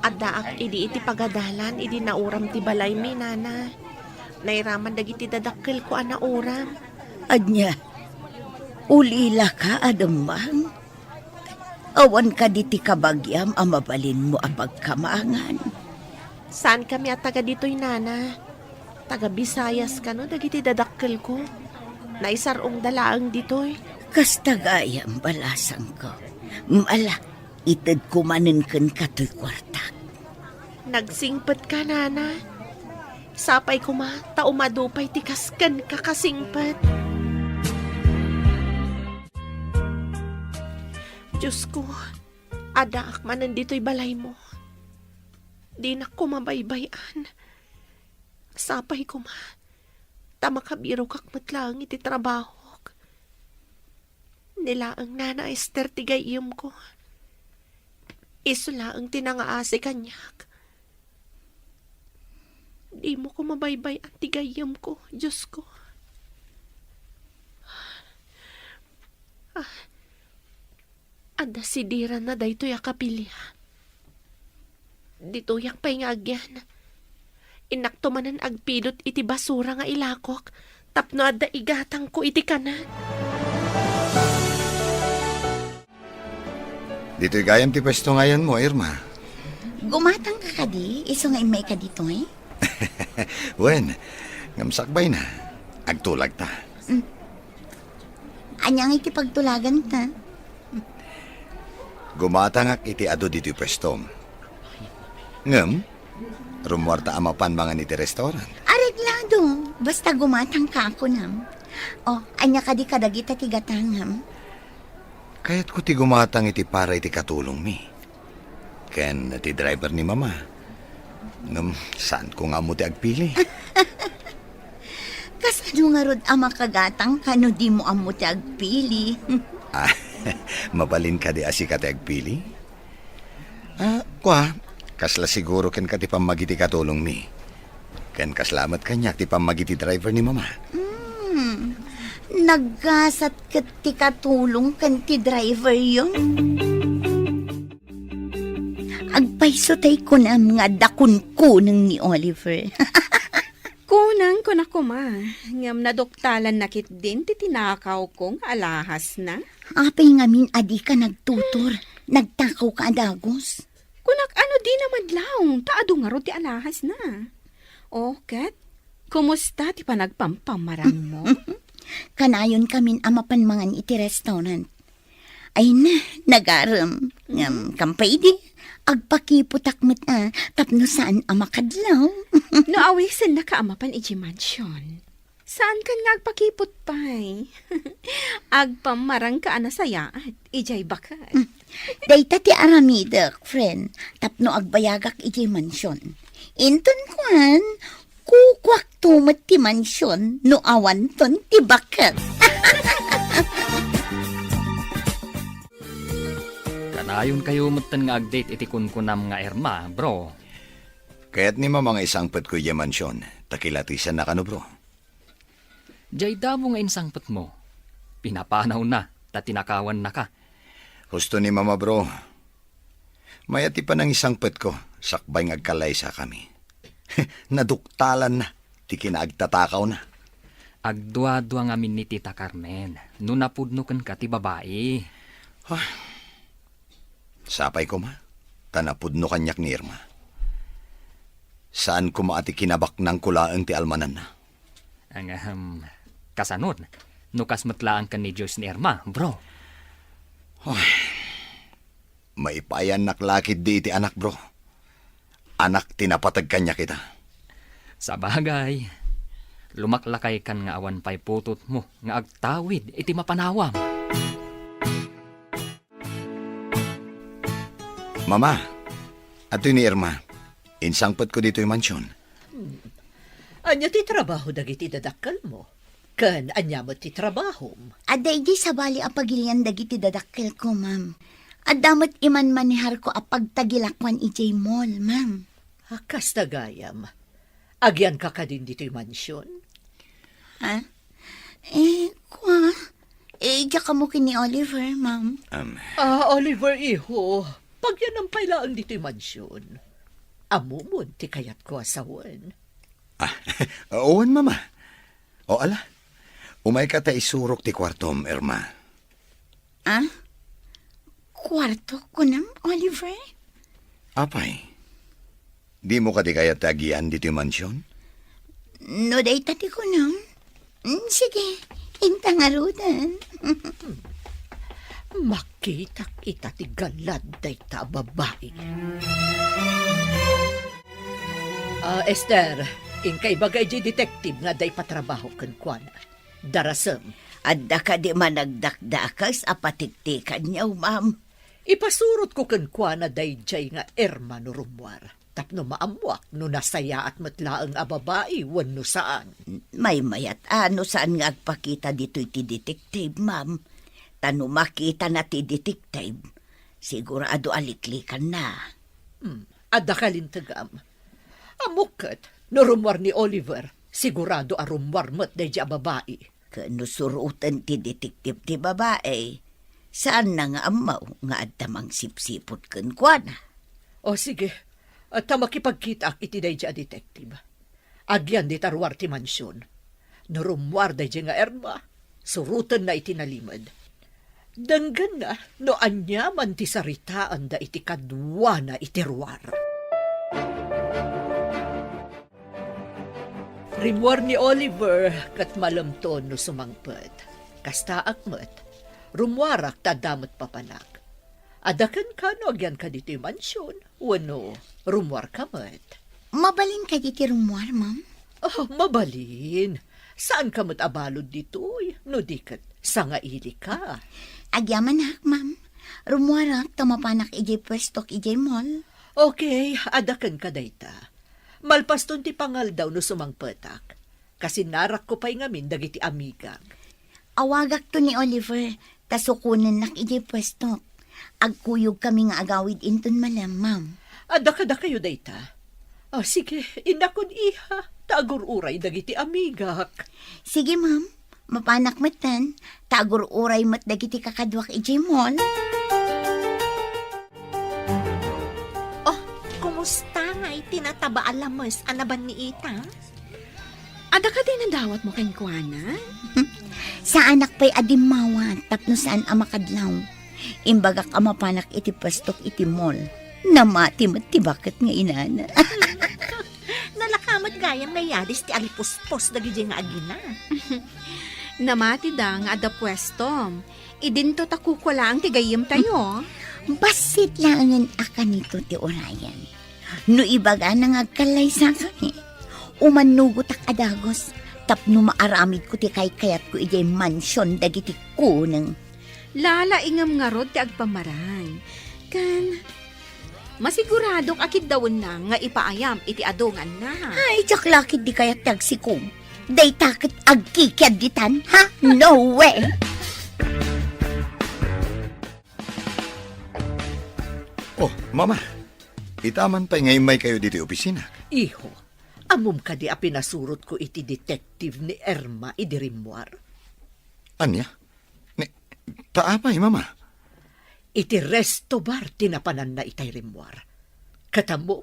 Addaak idi iti pagadalan idi nauram ti balaymi, nana. Nairaman dagiti dadakkelko a nauram. Ania? Ulilaka a dumang? Awan kadi ti kabagiam a mabalinmo a pagkamangan? Saankami a taga ditoy, nana. Taga Visayas kano dagiti dadakkelko. Naisar-ongda laeng ditoy. Kasta gayam, balasangko. Ala, itedko manen kenka toy kuartak. Nagsingpetka, nana. Sapay koma ta umadu pay ti kas kenka kasingpet. Diosko, addaak manen ditoy balaymo. Dinak koma baybay-an. Sapay koma ta makabirokak met laeng iti trabahok. Ni laeng Nana Ester ti gayyemko. Isu laeng ti nangaasi kaniak. Dimo koma baybay-an ti gayyemko, Diosko. Ah, adda sidiranna daytoy a kapilian. Ditoyak pay nga agyan. Innakto manen agpidot iti basura nga ilakok tapno adda igatangko iti kanen. Ditoy gayam ti puesto nga ayanmo, Irma. Gumatang ka kadi, isu nga immayka ditoy? Wen, ngem sakbay na. Agtulag ta. Mm. Ania nga iti pagtulagan ta? Gumatangak iti adu ditoy puestom. Ngem, rummuarta a mapan mangan iti restaurant. Areglado, basta gumatang ka, kunam. O, ania kadi kadagita ti gatangam? Kayatko ti gumatang iti para iti katulongmi ken ti driver ni Mama. Ngem, saanko nga ammo ti agpili. Kasano ngarud a makagatang ka no dimo ammo ti agpili? Ah, mabalin kadi a sika ti agpili? Ah, kua, kasla siguro kenka ti pammagiti katulongmi. Ken kasla met kaniak ti pammagiti driver ni Mama. Hmm, naggasat ket ti katulong ken ti driveryo. Agpayso tay kunam nga adda kunkuneng ni Oliver. Kunang kuna koma, ngem naduktalanna ketdin ti tinakawko nga alahasna. Apay ngamin a dika nagtutor? Nagtakawka a dagus? Kunak a no dina madlaw, ta adu ngarud ti alahasna. O, ket, kumusta ti panagpampamarangmo? Kanayon kamin a mapan mangan iti restaurant. Ay na, nagarem. Ngem, kampay idi, agpakiputak met a, tapno saan a makadlaw. No awisennaka a mapan iti mansion, saankan nga agpakiput pay. Agpammarangka a nasayaat, idiay baket. Dayta ti aramidek, friend, tapno agbayagak idiay mansion. Inton kuan, kukuakto met ti mansion no awanton ti baket. Kanayonkayo metten nga ag-date iti kunkunam nga Irma, bro. Kayat ni Mama nga isangpetko idiay mansion, ta kilatisannakano, bro. Diay damo nga insangpetmo, pinapanawna ta tinakawannaka. Husto ni Mama, bro. Mayat ti panangisangpetko, sakbay nga agkalaysakami. Naduktalanna ti kinaagtatakawna. Agduadua ngamin ni Tita Carmen no napudno kenka ti babai. Ah, sapay koma, ta napudno kaniak ni Irma. Saan koma a ti kinabaknangko laeng ti almananna. Ang, ahem, kasanon, no kas met laeng ken ni Joyce ni Irma, bro. Ay, maipayannak la ketdi iti anak, bro. Anak ti napateg kaniak ita. Sabagay, lumaklakaykan nga awan pay putotmo nga agtawid iti mapanawam. Mama, adtoy ni Irma. Insangpetko ditoy mansion. Ania ti trabaho dagiti dadakkelmo? Ken ania met ti trabahom? Adda idiay sabali a pagilian dagiti dadakkelko, ma'am. Adda met imanmaneharko a pagtagilakuan idiay mall, ma'am. A, kasta gayam. Agianka kadin ditoy mansion? Ha? Eh, kua, eh, diak ammo ken ni Oliver, ma'am. Um, Ah, Oliver, iho, pagyanam pay laeng ditoy mansion. Ammom ti kayatko a sawen. Ah, wen, Mama. O, ala, umayka ta isurok ti kuartom, Irma. Ah? Kuarto, kunam, Oliver? Apay, dimo kadi kayat ti agian ditoy mansion? No dayta ti kunam, mm, sige, inta ngaruden. Makitak ita ti galad dayta a babai. Ah, Esther, inka ibaga idiay detective nga adda ipatrabaho kenkuana. Darasem. Adda kadi managdakdakes a patiktikanyo, ma'am? Ipasurotko kenkuana daydiay nga Irma no rummuar, tapno maammuak no nasayaat met laeng a babai wenno saan. Maymayat a no saan nga agpakita ditoy ti detective, ma'am. Ta no makitana ti detective, sigurado a liklikanna. Hmm, adda kalintegam. Ammok ket, no rummuar ni Oliver, sigurado a rummuar met daydiay a babai. Ken no suroten ti detective ti babai, saanna nga ammo nga adda mangsipsiput kenkuana. O, sige. Ta makipagkitaak iti daydiay a detective. Agian dita ruar ti mansion. No rummuar daydiay nga Irma, surotenna iti nalimed. Denggenna no aniaman ti saritaanda iti kaduana iti ruar. Rimmuar ni Oliver ket malemton no sumangpet. Kastaak met, rummuarak ta adda met papanak. Adda kenka no agianka ditoy mansion wenno rummuarka met? Mabalin kadi ti rummuar, ma'am? Oh, mabalin. Saanka met a balud ditoy, no di ket sangailika. Agyamanak, ma'am. Rummuarak ta mapanak idiay puestok idiay mall. Okay, adda kenka dayta. Malpaston ti pangaldaw no sumangpetak. Kasinnarakko pay ngamin dagiti amigak. Awagakto ni Oliver, ta sukonennak idiay puestok. Agkuyogkami nga agawid inton malem, ma'am. Adda kadakayo dayta? Ah, sige, innakon, iha, ta agur-uray dagiti amigak. Sige, ma'am. Mapanak metten, ta agur-uray met dagiti kakaduak idiay mall. Oh, kumusta nga iti nataba a lames a nabanniita? Adda kadi nadawatmo kenkuana? Saanak pay a dimmawat tapno saan a makadlaw. Imbagak a mapanak iti puestok iti mall. Namati met ti baket nga inana. Nalaka met gayam nga yadis ti alipuspos dagidiay nga agina. Namatida nga adda puestom. Idinto ta kukua laeng ti gayyemtayo. Bassit laengen a kanito ti urayen. No ibagana nga agkallaysakami, umannugotak a dagus tapno maaramidko ti kaykayatko idiay mansion dagiti kuneng. Lalaingem ngarud ti agpamarang. Ken masiguradok a kiddawenna nga ipaayam iti adu nga annak. Ay, diak la ketdi kayat ti agsikom. Dayta ket agkikiadditan, ha? No way! Oh, Mama, ita man pay nga immaykayo ditoy opisina. Iho, ammom kadi a pinasurotko iti detective ni Irma idi rimmuar? Ania? Ni, ta apay, Mama? Iti resto bar ti napananna itay rimmuar. Ket ammom,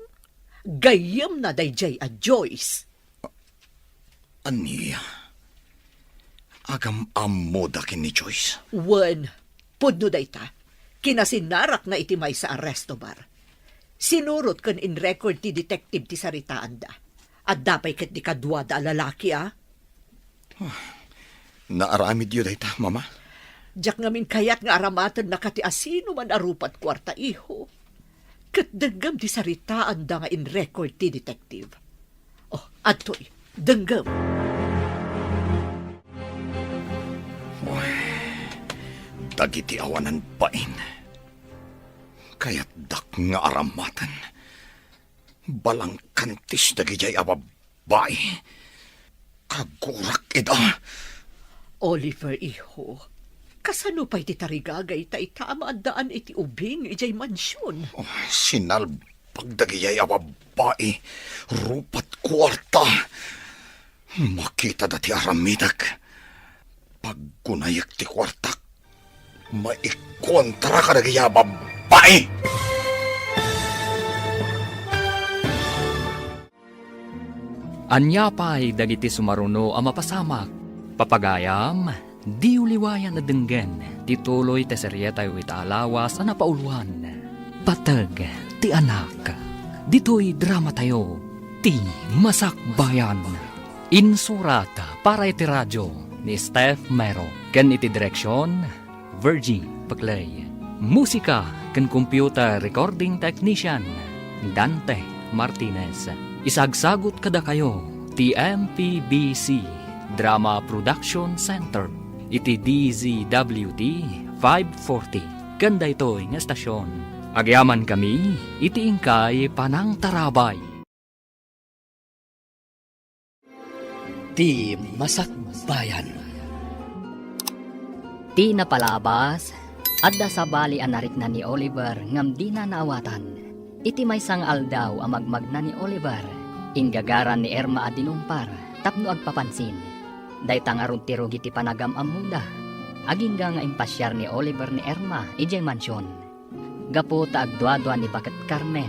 gayyemna daydiay a Joyce. Ania? Agam-ammoda ken ni Joyce? Wen, pudno dayta. Kinasinnarakna iti maysa a resto bar. Sinurot ken in-record ti detective ti saritaanda. Adda pay ketdi kaduada a lalaki, a? Naaramidyo dayta, Mama? Diak ngamin kayat nga aramatennaka ti asino man a rupat kuarta, iho. Ket denggem ti saritaanda nga in-record ti detective. Oh, adtoy, denggem. Dagiti awanan bain, kayatdak nga aramaten. Balangkantis dagidiay a babbai. Kagurak ida. Oliver, iho, kasano pay ti tarigagayta ita a maaddaan iti ubing idiay mansion? Oh, sinalbag dagidiay a babbai, rupat kuarta. Makitada ti aramidek. Paggunayek ti kuartak. Maikontra kadagidiay a babbai. Ania pay dagiti sumaruno a mapasamak? Papagayam, diyo liwayan a denggen ti tuloy ti serietayo ita a lawas a napauluan, Pateg ti Anak. Ditoy dramatayo, Ti Masakbayan. Insurat para iti radio ni Steph Mero ken iti direksion, Virgie Peclay. Musika ken computer recording technician, Dante Martinez. Isagsagut kadakayo ti M P B C Drama Production Center iti D Z W T five forty. Ken daytoy nga estasion, agyamankami iti inkay panangtarabay. Ti Masakbayan. Ti napalabas, adda sabali a narikna ni Oliver ngem dina naawatan. Iti maysa nga aldaw a magmagna ni Oliver, inggagaran ni Irma a dinumpar tapno agpapansin. Dayta ngarud ti rugi ti panagam-ammoda. Agingga nga impasiar ni Oliver ni Irma idiay mansion. Gapu ta agduadua ni Baket Carmen,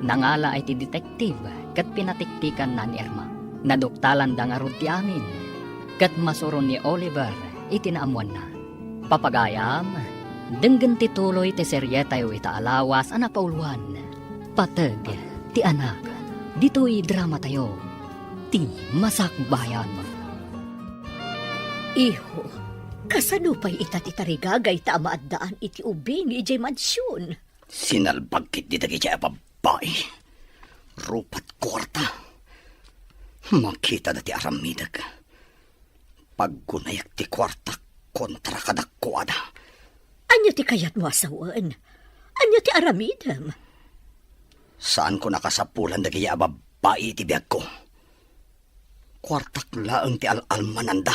nangala iti detective ket pinatiktikanna ni Irma. Naduktalanda ngarud ti amin, ket masuron ni Oliver iti naammoanna. Papagayam, denggen ti tuloy ti serietayo ita a lawas a napauluan, Pateg ti Anak. Ditoy dramatayo, Ti Masakbayan. Iho, kasano pay ita ti tarigagayta a maaddaan iti ubing idiay mansion? Sinalbag ketdi dagidiay a babbai. Rupat kuarta. Makitada ti aramidek. Paggunayek ti kuartak kontra kadakuada. Ania ti kayatmo a sawen? Ania ti aramidem? Saanko nakasapulan dagidiay a babbai iti biagko. Kuartak laeng ti al-almananda.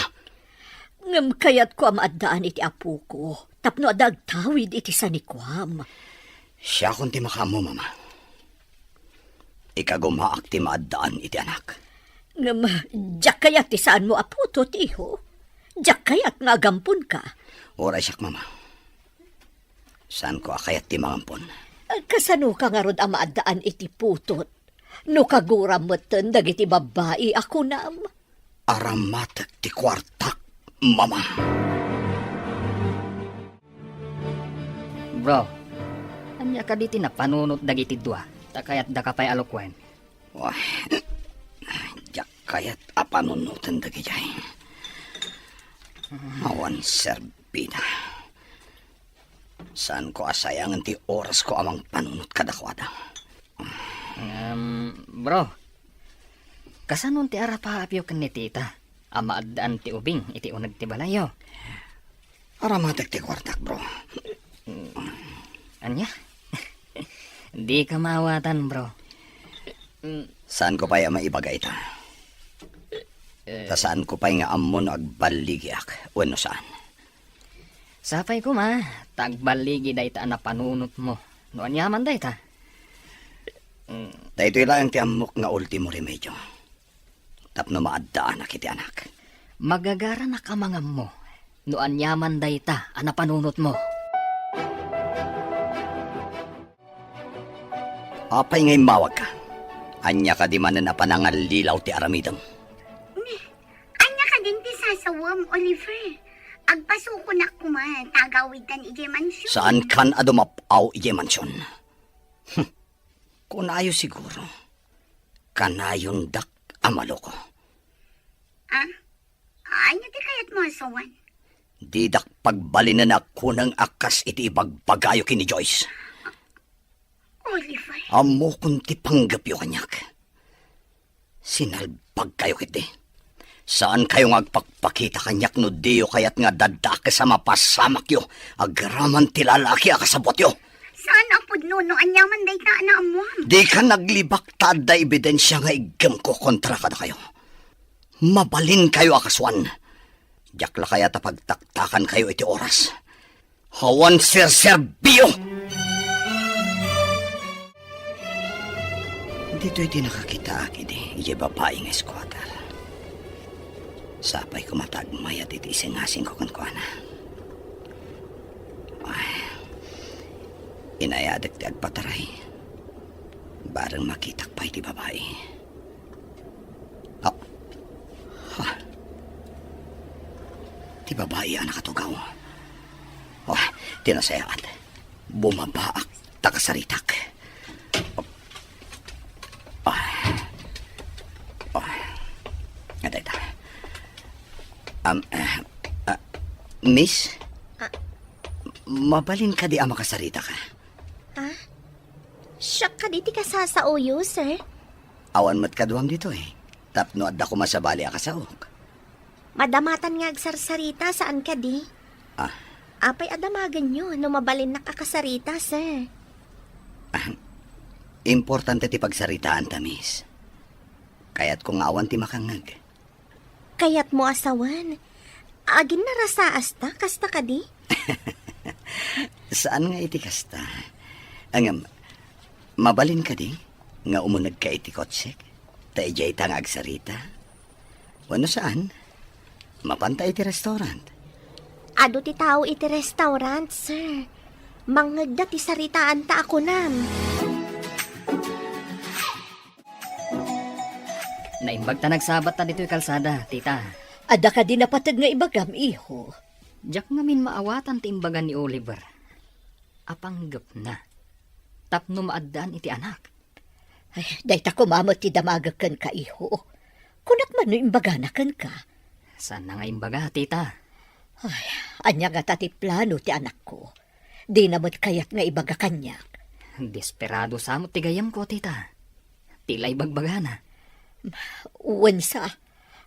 Ngem kayatko a maaddaan iti apoko tapno adda agtawid iti sanikuam. Siakon ti makaammo, Mama. Ikagumaak ti maaddaan iti anak. Ngem diak kayat ti saanmo a putot, iho. Diak kayat nga agamponka. Uray siak, Mama. Saanko a kayat ti mangampon. Kasanoka ngarud a maaddaan iti putot no kaguram metten dagiti babbai a kunam? Aramatek ti kuartak, Mama. Bro, ania kadi ti napanunot dagiti dua? Ta kayatdaka pay a lukuen. Wah, diak kayat a panunoten dagidiay. Awan serbida. Saanko a sayangen ti orasko a mangpanunot kadakuada. Em, bro, kasano ti arapaapyo ken ni tita a maaddaan ti ubing iti uneg ti balayyo? Aramatek ti kuartak, bro. Ania? Dika maawatan, bro. Saanko pay a maibaga ita. Ta saanko pay nga ammo no agballigiak wenno saan. Sapay koma, ta agballigi dayta a napanunotmo. No aniaman dayta? Daytoy laeng ti ammok nga ultimo remedio tapno maaddaanak iti anak. Magagaranak a mangammo no aniaman dayta a napanunotmo. Apay nga immawagka? Ania kadi manen a panangallilaw ti aramidem? Ania kadin ti sasawem, Oliver? Agpasukonak koma ta agawidkan idiay mansion. Saankan a dumap-aw idiay mansion? Hm. Kunayo siguro, kanayondak a maloko. Ah? Ania ti kayatmo a sawen? Didak pagbalinen a kuneng a kas iti ibagbagayo ken ni Joyce. Oliver. Ammokon ti panggepyo kaniak. Sinalbagkayo ketdi. Saankayo nga agpakpakita kaniak no diyo kayat nga addaak sa mapasamakyo agraman ti lalaki a kasabutyo. Saan a pudno no ania man dayta a naammoam. Dika naglibak ta adda ebidensia nga iggemko kontra kadakayo. Mabalinkayo a kasuan. Diak la kayat a pagtaktakankayo iti oras. Awan serserbio! Ditoy ti nakakitaak idi, idiay babai nga squatter. Sapay koma ta agmayat iti isingasingko kenkuana. Ay, inayadek ti agpataray. Bareng makitak pay ti babai. Ah. Ha. Ti babai a nakatugaw. Oh, ti nasayaat. Bumabaak ta kasaritak. Ah. Ah. Nga dayta. Am, ah, ah, miss? Ah. Mabalin kadi a makasaritaka? Ah? Siak kadi ti kasasaoyo, sir? Awan met kaduam ditoy, tapno adda koma sabali a kasaok. Madamatan nga agsarsarita, saan kadi? Ah. Apay a damagenyo no mabalinnak a kasarita, sir? Ah, importante ti pagsaritaanta, miss. Kayatko nga awan ti makangngeg. Kayatmo a sawen? Aginnarasaasta, kasta kadi? Saan nga iti kasta. Ngem, mabalin kadi nga umunegka iti kotsek? Ta idiayta nga agsarita? Wenno saan? Mapanta iti restaurant. Adu ti tao iti restaurant, sir. Mangngegda ti saritaanta a kunam. Naimbag ta nagsabatta ditoy kalsada, tita. Adda kadi napateg nga ibagam, iho? Diak ngamin maawatan ti imbaga ni Oliver. Apanggepna. Tapno maaddaan iti anak. Ay, dayta koma met ti damagek kenka, iho. Kunak man no imbagana kenka. Saanna nga imbaga, tita? Ay, ania ngata ti plano ti anakko? Dina met kayat nga ibaga kaniak. Desperado sa met ti gayyemko, tita. Ti la ibagbagana. Wen sa,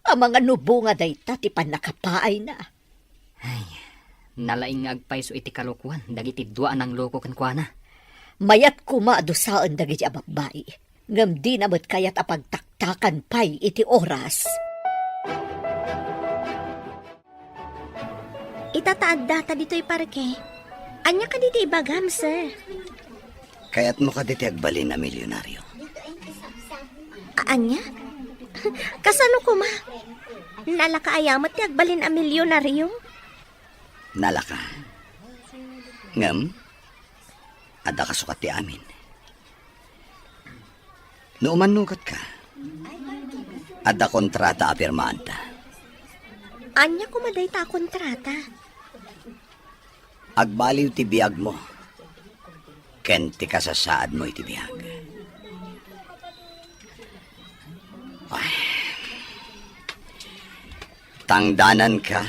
amangan no bunga dayta ti pannakapaayna. Ay, nalaing nga agpayso iti kalokoan dagiti dua a nangloko kenkuana. Mayat koma a dusaen dagiti a babbai, ngem dina met kayat a pagtaktakan pay iti oras. Ita ta addata ditoy parke. Ania kadi ti ibagam, sir? Kayatmo kadi ti agbalin a milyonaryo? A-, ania? Kasano koma? Nalaka aya met ti agbalin a milyonaryo? Nalaka. Ngem, adda kasukat ti amin. No umannugatka, adda kontrata a pirmaanta. Ania koma dayta a kontrata? Agbaliw ti biagmo ken ti kasasaadmo iti biag. Ay. Tangdananka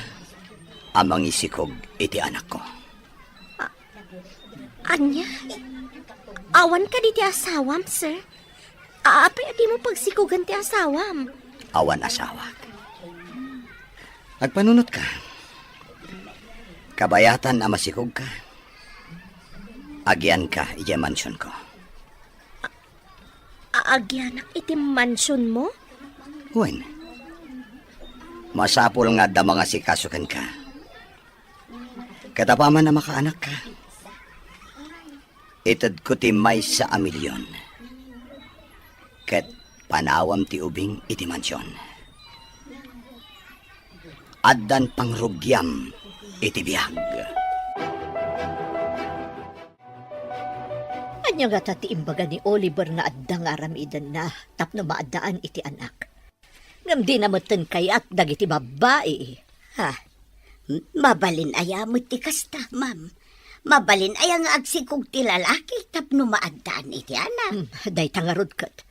a mangisikog iti anakko. A-, ania? Awan kadi ti asawam, sir? A-, apay a dimo pagsikogen ti asawam? Awan asawak. Agpanunotka. Kabayatan a masikogka, agianka idiay mansionko. A-, agianak iti mansionmo? Wen, masapul nga adda mangasikaso kenka. Ket apaman a makaanakka, itedko ti maysa a milyon. Ket panawam ti ubing iti mansion. Addan pangrugiam iti biag. Ania ngata ti imbaga ni Oliver nga adda nga aramidenna tapno maaddaan iti anak? Ngem dina metten kayat dagiti babbai. Ha? M-, mabalin aya met ti kasta, ma'am? Mabalin aya nga agsikog ti lalaki tapno maaddaan iti anak? Hmm, dayta ngarud ket.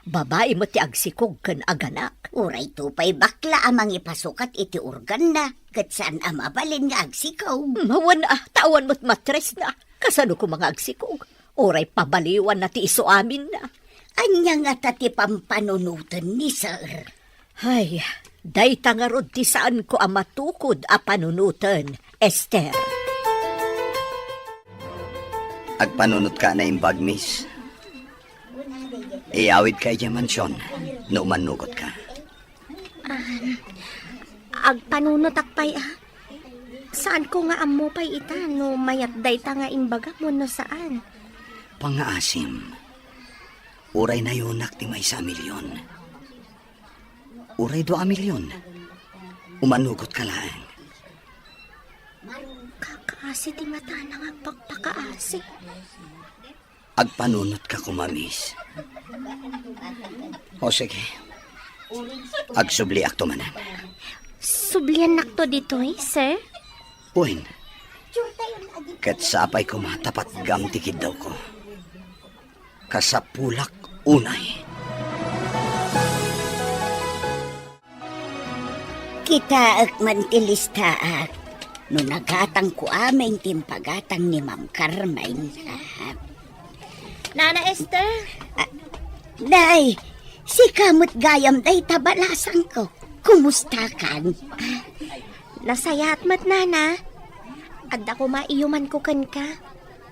Babai met ti agsikog ken aganak. Uray to pay bakla a mangipasukat iti organna, ket saan a mabalin nga agsikog. Hmm, wen a, ta awan met matresna. Kasano koma nga agsikog? Uray pabaliwanna ti isu aminna. Ania ngata ti pampanunoten ni Sir? Ay, Dayta ngarud ti saanko a matukod a panunoten, Esther. Agpanunotka a naimbag, miss. Iyawidka idiay mansion no umannugotka. Ah, agpanunotak pay, ah. Saanko nga ammo pay ita no mayat dayta nga imbagam wenno saan. Pangngaasim, uray nayonak ti maysa a milyon. Uray dua a milyon. Umanugotka laeng. Kakaasi ti matana nga agpakpakaasi. Agpanunotka koma, miss. O sige. Agsubliakto manen. Subliannakto ditoy, sir? Wen. Ket sapay koma ta patgam ti kiddawko. Kasapulak unay. Kitaek man ti listaak no nagatangko amin ti impagatang ni Ma'am Carmen. Ah. Nana Esther? Ah, day, sika met gayam dayta balasangko. Kumustakan? Nasayaat met, Nana. Adda koma iyumanko kenka.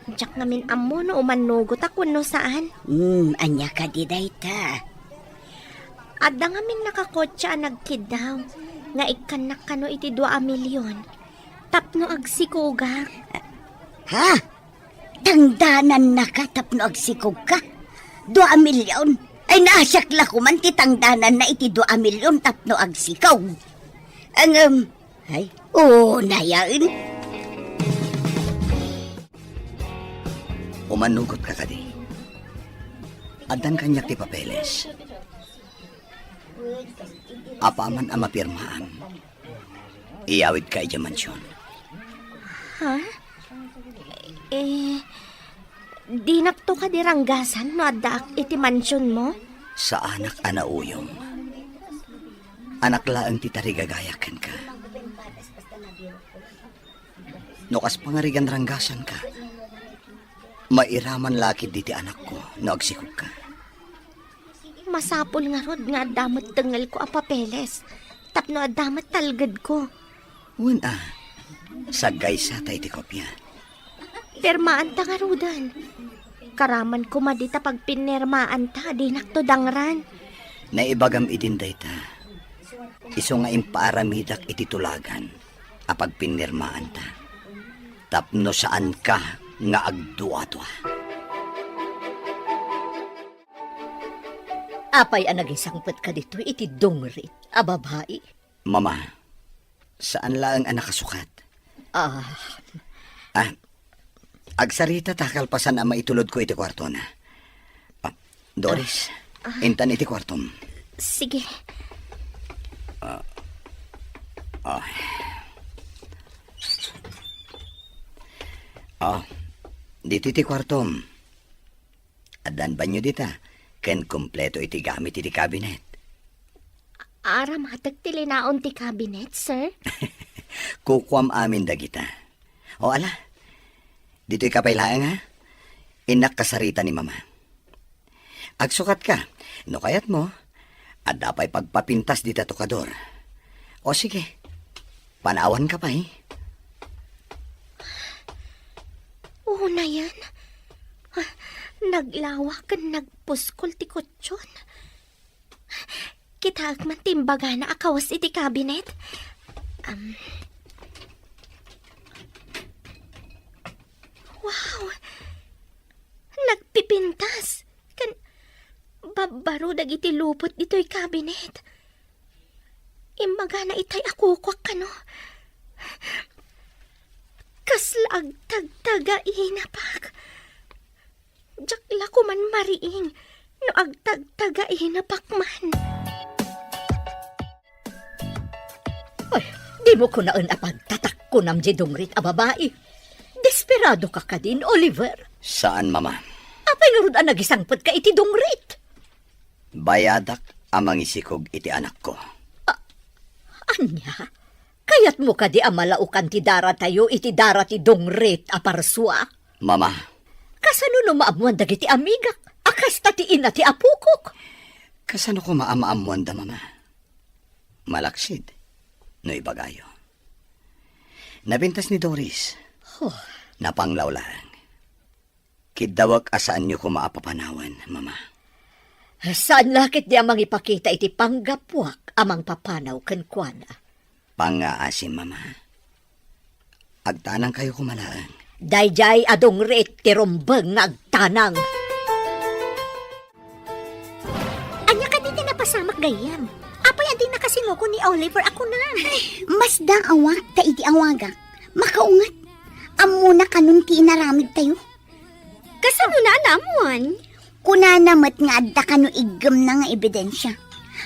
Diak ngamin ammo no umannugotak wenno saan. Hmm, ania kadi dayta? Adda ngamin nakakotse a nagkiddaw nga ikkannak kano iti dua a milyon tapno agsikogak. Ha? Tangdanannaka tapno agsikogka? Dua a milyon? Ay, naasiak la koman ti tangdananna iti dua a milyon tapno agsikog. Ngem, ay, unayen. Umanugotka kadi? Addan kaniak ti papeles. Apaman a mapirmaan, iyawidka idiay mansion. Ha? Eh, dinakto kadi ranggasan no addaak iti mansionmo? Saanak a nauyong. Anak laeng ti tarigagayak kenka. No kas pangarigan ranggasanka, mairaman la ketdi ti anakko no agsikogka. Masapul ngarud nga adda met tengngelko a papeles tapno adda met talgedko. Wen a, saggaysata iti kopia. Pirmaanta ngaruden. Karaman koma dita pagpinirmaanta, dinakto dangran. Naibagam idin dayta. Isu nga impaaramidak iti tulagan a pagpinirmaanta tapno saanka nga agduadua. Apay a nagisangpetka ditoy iti dungrit a babai? Mama, saan laeng a nakasukat. Ah. Ah, agsarita ta kalpasan a maitulodko iti kuartona. Ah, Doris, ah, ah, intan iti kuartom. Sige. Ah, ah. Ah, ditoy ti kuartom. Addan banio dita, ken kompleto iti gamit iti kabinet. Aramatek ti linaon ti kabinet, sir? Kukuam amin dagita. O ala, ditoy ka pay laeng, ha? Innak kasarita ni Mama. Agsukat ka, no kayat mo, adda pay pagpapintas dita tokador. O sige, panawan ka pay. Unayen, ah, naglawa ken nagpuskol ti kutson. Kitaek man ti imbagana a kawes iti kabinet. Am. Wow! Nagpipintas ken babbaro dagiti lupot ditoy kabinet. Imbagana itay a kukuak kano. Kasla agtagtaga inapak. Diak la koman mariing no agtagtaga inapak man. Ay, dimo kunaen a pagtatakkonam diay dungrit a babai. Desperado ka kadin, Oliver? Saan, Mama. Apay ngarud a nagisangpet ka iti dungrit? Bayadak a mangisikog iti anakko. A-, ania? Kayatmo kadi a malaokan ti daratayo iti dara ti dungrit a parsua? Mama. Kasano no maammuan dagiti amigak a kasta ti ina ti apokok? Kasano koma a maammuanda, Mama? Malaksid, no ibagayo. Napintas ni Doris. Huh. Napanglaw laeng. Kiddawek a saanyo koma a papanawen, Mama. Saan la ketdi a mangipakita iti panggapuak a mangpapanaw kenkuana. Pangngaasim, Mama. Agtanangkayo koma laeng. Daydiay a dungrit ti rumbeng nga agtanang. Ania kadi ti napasamak gayyem? Apay a di nakasinguko ni Oliver a kunam? Masdaawak ta idi awagak, makaunget. Ammona kanon ti inaramidtayo. Kasano na alamon? Kunana met nga adda kano iggemna nga ebidensia.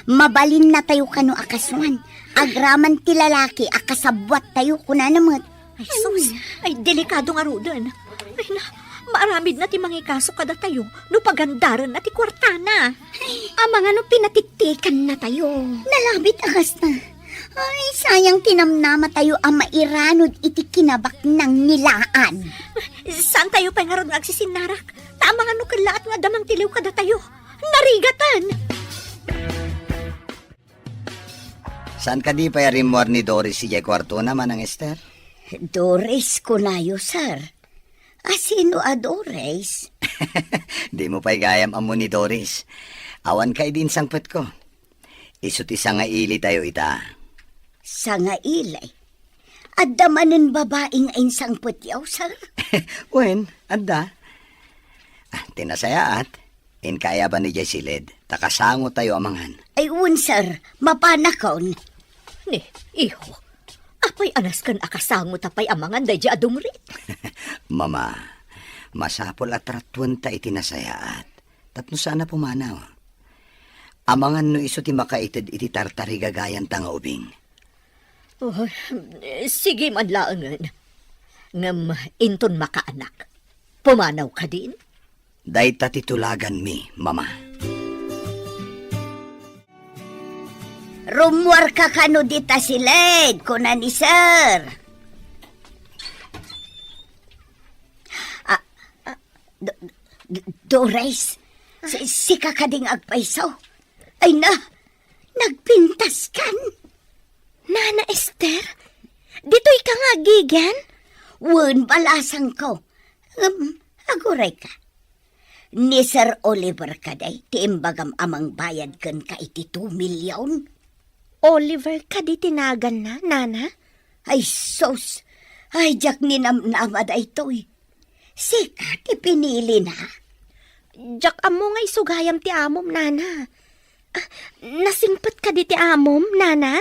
Mabalinna tayo kano a kasuan. Agraman ti lalaki a kasabbuat tayo, kunana met. Ay, sus. Ay, delikado ngaruden. Ay, na, maaramid na ti mangikaso kadatayo no pagandaran na ti kuartana. Ay, amangan no pinatitikan na tayo. Nalabit a kasta. Ay, sayang ti namnama tayo a mairanod iti kinabaknang nilaan. Saan tayo pay ngarud nga agsisinnarak? Ta amangan no kellaat nga adda mangtiliw kadatayo. Narigaten! Saan kadi pay a rimmuar ni Doris idiay kuartona, Manang Ester? Doris kunayo, sir. A sino a Doris? Dimo pay gayam ammo ni Doris. Awan ka idi insangpetko. Isu ti sangaili tayo ita. Sangaili? Adda manen babai nga insangpetyo, sir? Wen, adda. Ah, ti nasayaat, inka aya ban idiay siled, ta kasango tayo a mangan. Ay, wen, sir. Mapanakon. Ni, iho, apay a nasken a kasango ta pay a mangan daydiay a dungrit? Mama, masapul a tratuenta iti nasayaat. Tapno saan a pumanaw. Amangan no isu ti makaited iti tartarigagayanta nga ubing. Oh, sige man laengen. Ngem inton makaanak, pumanaw kadin? Dayta ti tulaganmi, Mama. Rummuarka kano dita siled, kuna ni Sir. Ah, ah, Do-, Do-, Doris, si-, sika kadi nga agpayso? Ay na, nagpintaskan? Nana Ester, ditoy ka nga agigan? Wen, balasangko. Um, aguray ka. Ni Sir Oliver kadi ti imbagam a mangbayad kenka iti two million? Oliver kadi ti naganna, Nana? Ay, sus! Ay, diak ninamnama daytoy. Sika ti pinilina? Diak ammo nga isu gayam ti amom, Nana. Ah, nasingpet kadi ti amom, Nana?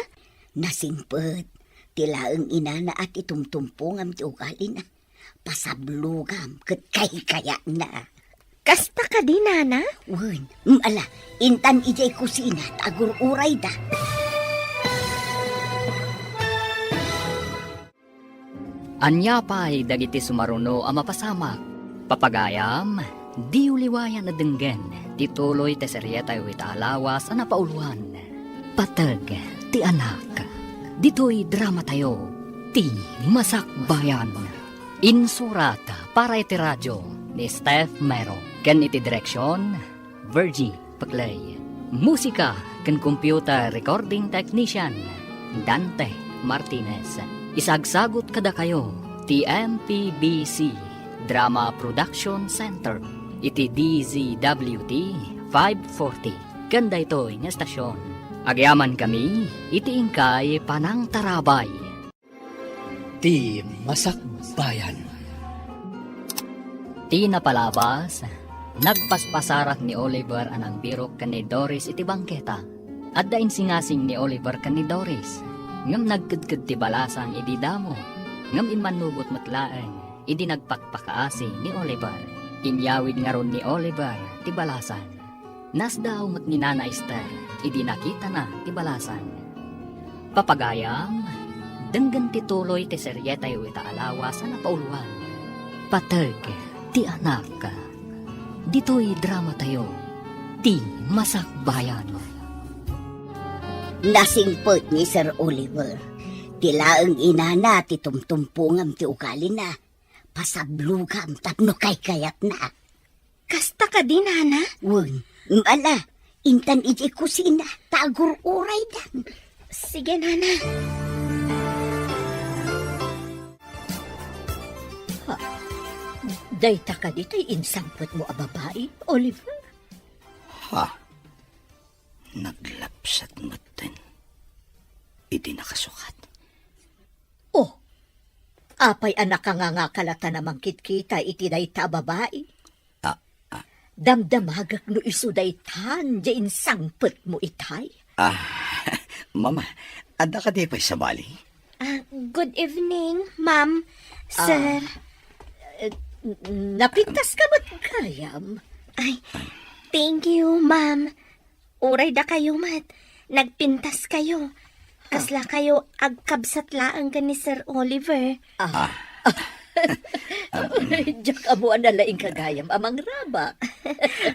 Nasingpet. Ti laeng inana a ti tumtumpongam ti ugalina. Pasablogam ket kaykayatna. Kasta kadi, Nana? Wen, mm, ala, intan idiay kusina ta agur-urayda. Ania pay dagiti sumaruno a mapasamak? Papagayam, diyo liwayan a denggen ti tuloy ti serietayo ita a lawas a napauluan, Pateg ti Anak. Ditoy dramatayo, Ti Masakbayan. Insurat para iti radio ni Steph Mero ken iti direksion, Virgie Peclay. Musika ken computer recording technician, Dante Martinez. Isagsagut kadakayo ti M P B C Drama Production Center iti D Z W T five forty ken daytoy nga estasion. Agyamankami iti inkay panangtarabay. Ti Masakbayan. Ti napalabas, nagpaspasarak ni Oliver a nangbirok ken ni Doris iti bangketa. Adda insingasing ni Oliver ken ni Doris, ngem nagkedked ti balasang idi damo, ngem immannugot met laeng idi nagpakpakaasi ni Oliver. Inyawid ngarud ni Oliver ti balasang. Nasdaaw met ni Nana Ester idi nakitana ti balasang. Papagayam, denggen ti tuloy ti serietayo ita a lawas a napauluan, Pateg ti Anak. Ditoy dramatayo, Ti Masakbayan. Nasingpet ni Sir Oliver. Ti laeng inana ti tumtumpongam ti ugalina. Pasablogam tapno kaykayatna. Kasta kadi, Nana? Wen, ala, intan idiay kusina, ta agur-uraydan. Sige, Nana. Ha? Dayta kadi ti insangpetmo a babai, Oliver? Ha? Naglapsat metten iti nakasukat. Oh, apay a nakangangakalatta a mangkitkita iti dayta a babai? Ah, ah. Damdamagek no isu daytan diay insangpetmo itay. Ah, Mama, adda kadi pay sabali? Ah, good evening, ma'am, sir. Ah, eh, n-, napintaska met gayam. Ay, thank you, ma'am. Uray dakayo met, nagpintaskayo. Kaslakayo agkabsat laeng ken ni Sir Oliver. Ah. Diak ammo a nalaingka gayam a mangrabak.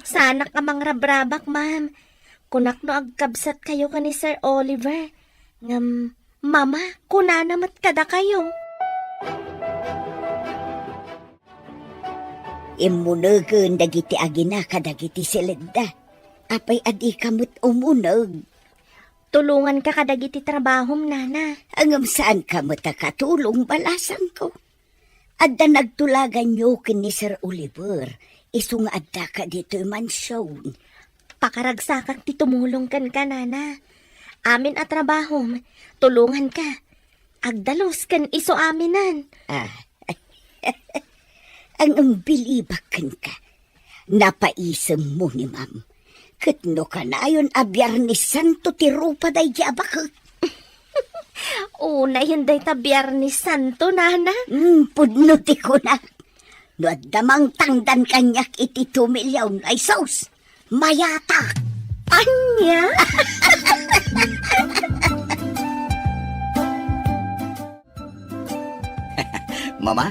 Saanak a mangrabrabak, ma'am. Kunak no agkabsatkayo ken ni Sir Oliver. Ngem, Mama, kunana met kadakayo. Immunegen dagiti agina kadagiti siledda. Apay a dika met umuneg? Tulonganka kadagiti trabahom, Nana. Ngem saanka met a katulong, balasangko. Adda nagtulaganyo ken ni Sir Oliver, isu nga addaka ditoy mansion. Pakaragsakak ti tumulong kenka, Nana. Amin a trabahom, tulonganka. Agdalus ken isu aminen. Ah. Ang bilibak kenka. Napaisemmo ni Ma'am. Ket no kanayon a Biernes Santo ti rupa daydi a baket. Unayen dayta Biernes Santo, Nana. Mm, pudno ti kunak. No adda mangtangdan kaniak iti two million, ay sus, mayatak. Ania? Mama,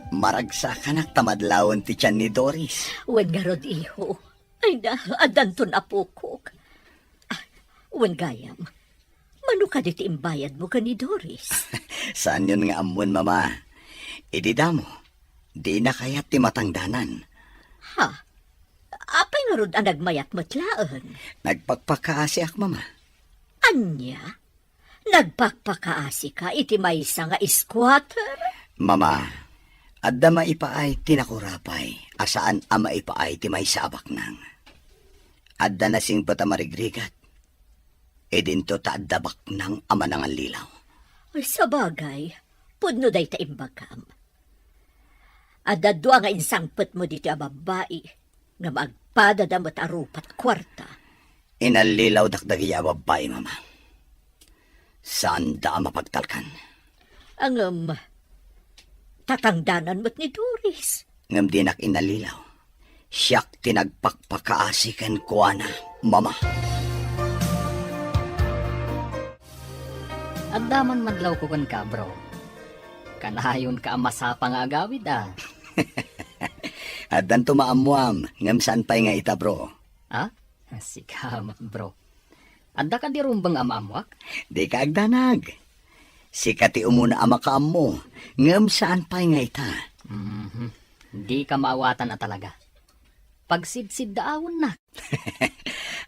maragsakanak ta madlawen ti tian ni Doris. Wen ngarud, iho. Ay na, addanton apokok. Ah, wen gayam, mano kadi ti imbayadmo ken ni Doris? Saanyon nga ammon, Mama. Idi damo, dina kayat ti matangdanan. Ha? Apay ngarud a nagmayat met laeng? Nagpakpakaasiak, Mama. Ania? Nagpakpakaasika iti maysa nga squatter? Mama, adda maipaay ti nakurapay a saan a maipaay ti maysa a baknang. Adda nasingpet a marigrigat. Idinto ta adda baknang a manangallilaw. Ay, sabagay, pudno dayta imbagam. Adda dua nga insangpetmo ditoy a babbai, ngem agpadada met a rupa't kuarta. Inallilawdak dagiti a babbai, Mama. Saanda a mapagtalkan. Ngem, tatangdanan met ni Doris. Ngem dinak inallilaw. Siak ti nagpakpakaasi kenkuana, Mama. Adda man madlawko kenka, bro. Kanayonka a masapa nga agawid, a. Addanto maammoam, ngem saan pay nga ita, bro. Ha? Sika met, bro. Adda kadi rumbeng a maammoak? Dika agdanag. Sika ti umuna a makaammo, ngem saan pay nga ita. Mhm. Dika maawatan a talaga. Pagsidsiddaawennak.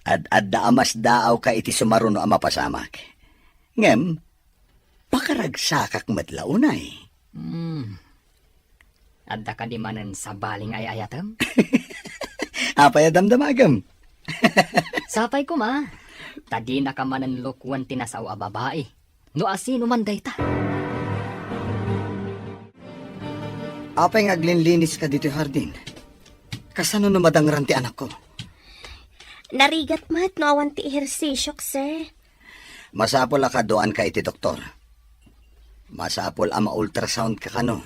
Ad-adda a masdaawka iti sumaruno a mapasamak. Ngem, pakaragsakak met la unay. Hmm. Adda kadi manen sabali nga ay-ayatem? Apay a damdamagem? Sapay koma, ta dinaka manen lukwan ti nasao a babai. No asino man dayta. Apay nga aglinliniska ditoy hardin? Kasano no madangran ti anakko? Narigat met no awan ti ehersisiok, sir. Masapul a kaduaanka iti doktor. Masapul a ma-ultrasound ka kano.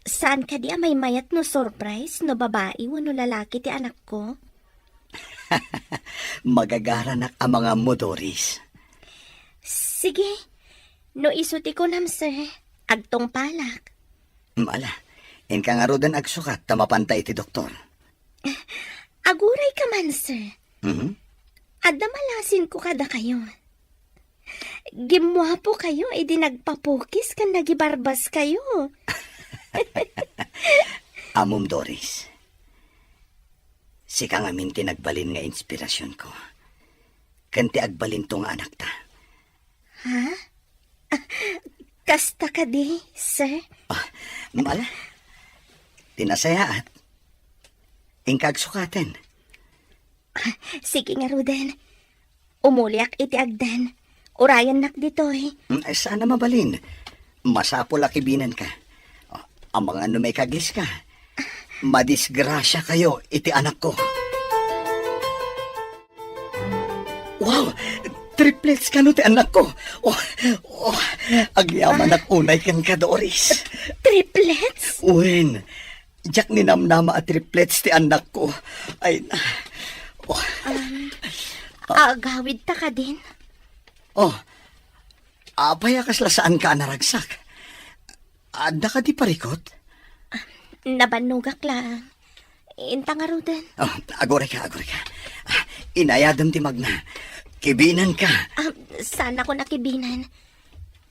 Saan kadi a maymayat no surprise no babai wenno lalaki ti anakko? Magagaranak a mangammo, Doris. Sige. No isu ti kunam, sir, agtungpalak. Mm, ala, inka ngaruden agsukat ta mapanta iti doktor. Aguray ka man, sir. Mhm. Adda malasinko kadakayo. Gimmuapokayo idi nagpapukis ken nagibarbaskayo. Ammom, Doris. Sika ngamin ti nagbalin nga inspirasionko. ken ti agbalinto nga anakta. Ha? Ah, kasta kadi, sir? Ah, mala. Ti nasayaat. Inka agsukaten. Ah, sige ngaruden. Umuliak iti agden. Urayennak ditoy. Mm, saan a mabalin. Masapul a kibinenka. Amangan no maikagiska. Madisgrasiakayo iti anakko. Wow! Triplets kano ti anakko. Oh, oh, agyamanak unay kenka, Doris. Triplets? Wen, diak ninamnama a triplets ti anakko. Ay, na. Oh. Um, agawidta kadin? Oh, apay a kasla saanka a naragsak? Adda kadi parikut? Ah, nabannogak lang. Inta ngaruden. Oh, agurayka, agurayka. Ah, inayadem ti magna. Kibinenka. Ah, saanakon a kibinen.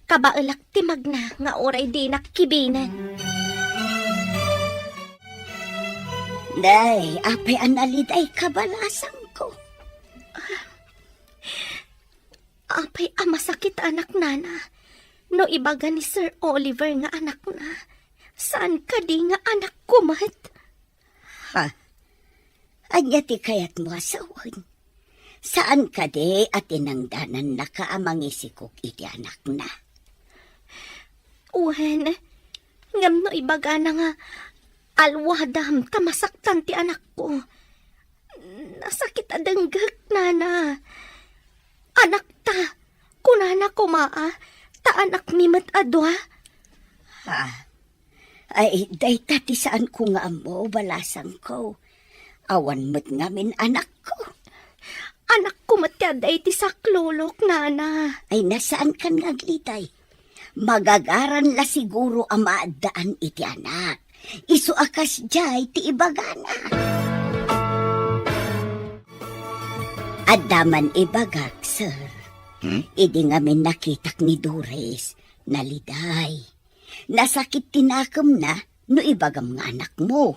Kabaelak ti magna nga uray dinak kibinen. Nay, apay a naliday kabalasangko. Apay a masakit, anak, nana, no ibaga ni Sir Oliver nga anakna, saan kadi nga anakko met? Ha? Ania ti kayatmo a sawen? Saan kadi a tinangdanannaka a mangisikog iti anakna? Wen, ngem no ibagana nga alwadam ta masaktan ti anakko, nasakit a denggek, nana. Anakta, kunana koma a, ta anakmi met a dua. Ha? Ay, dayta ti saanko nga ammo, balasangko. Awan met ngamin anakko. Anakko met ti adda iti saklolok, nana. Ay, nasaankan nga agliday. Magagaran la siguro a maaddaan iti anak. Isu a kasdiay ti ibagana. Adda man ibagak, sir. Hmm? Idi ngamin nakitak ni Doris, naliday. Nasakit ti nakemna no ibagam nga anakmo.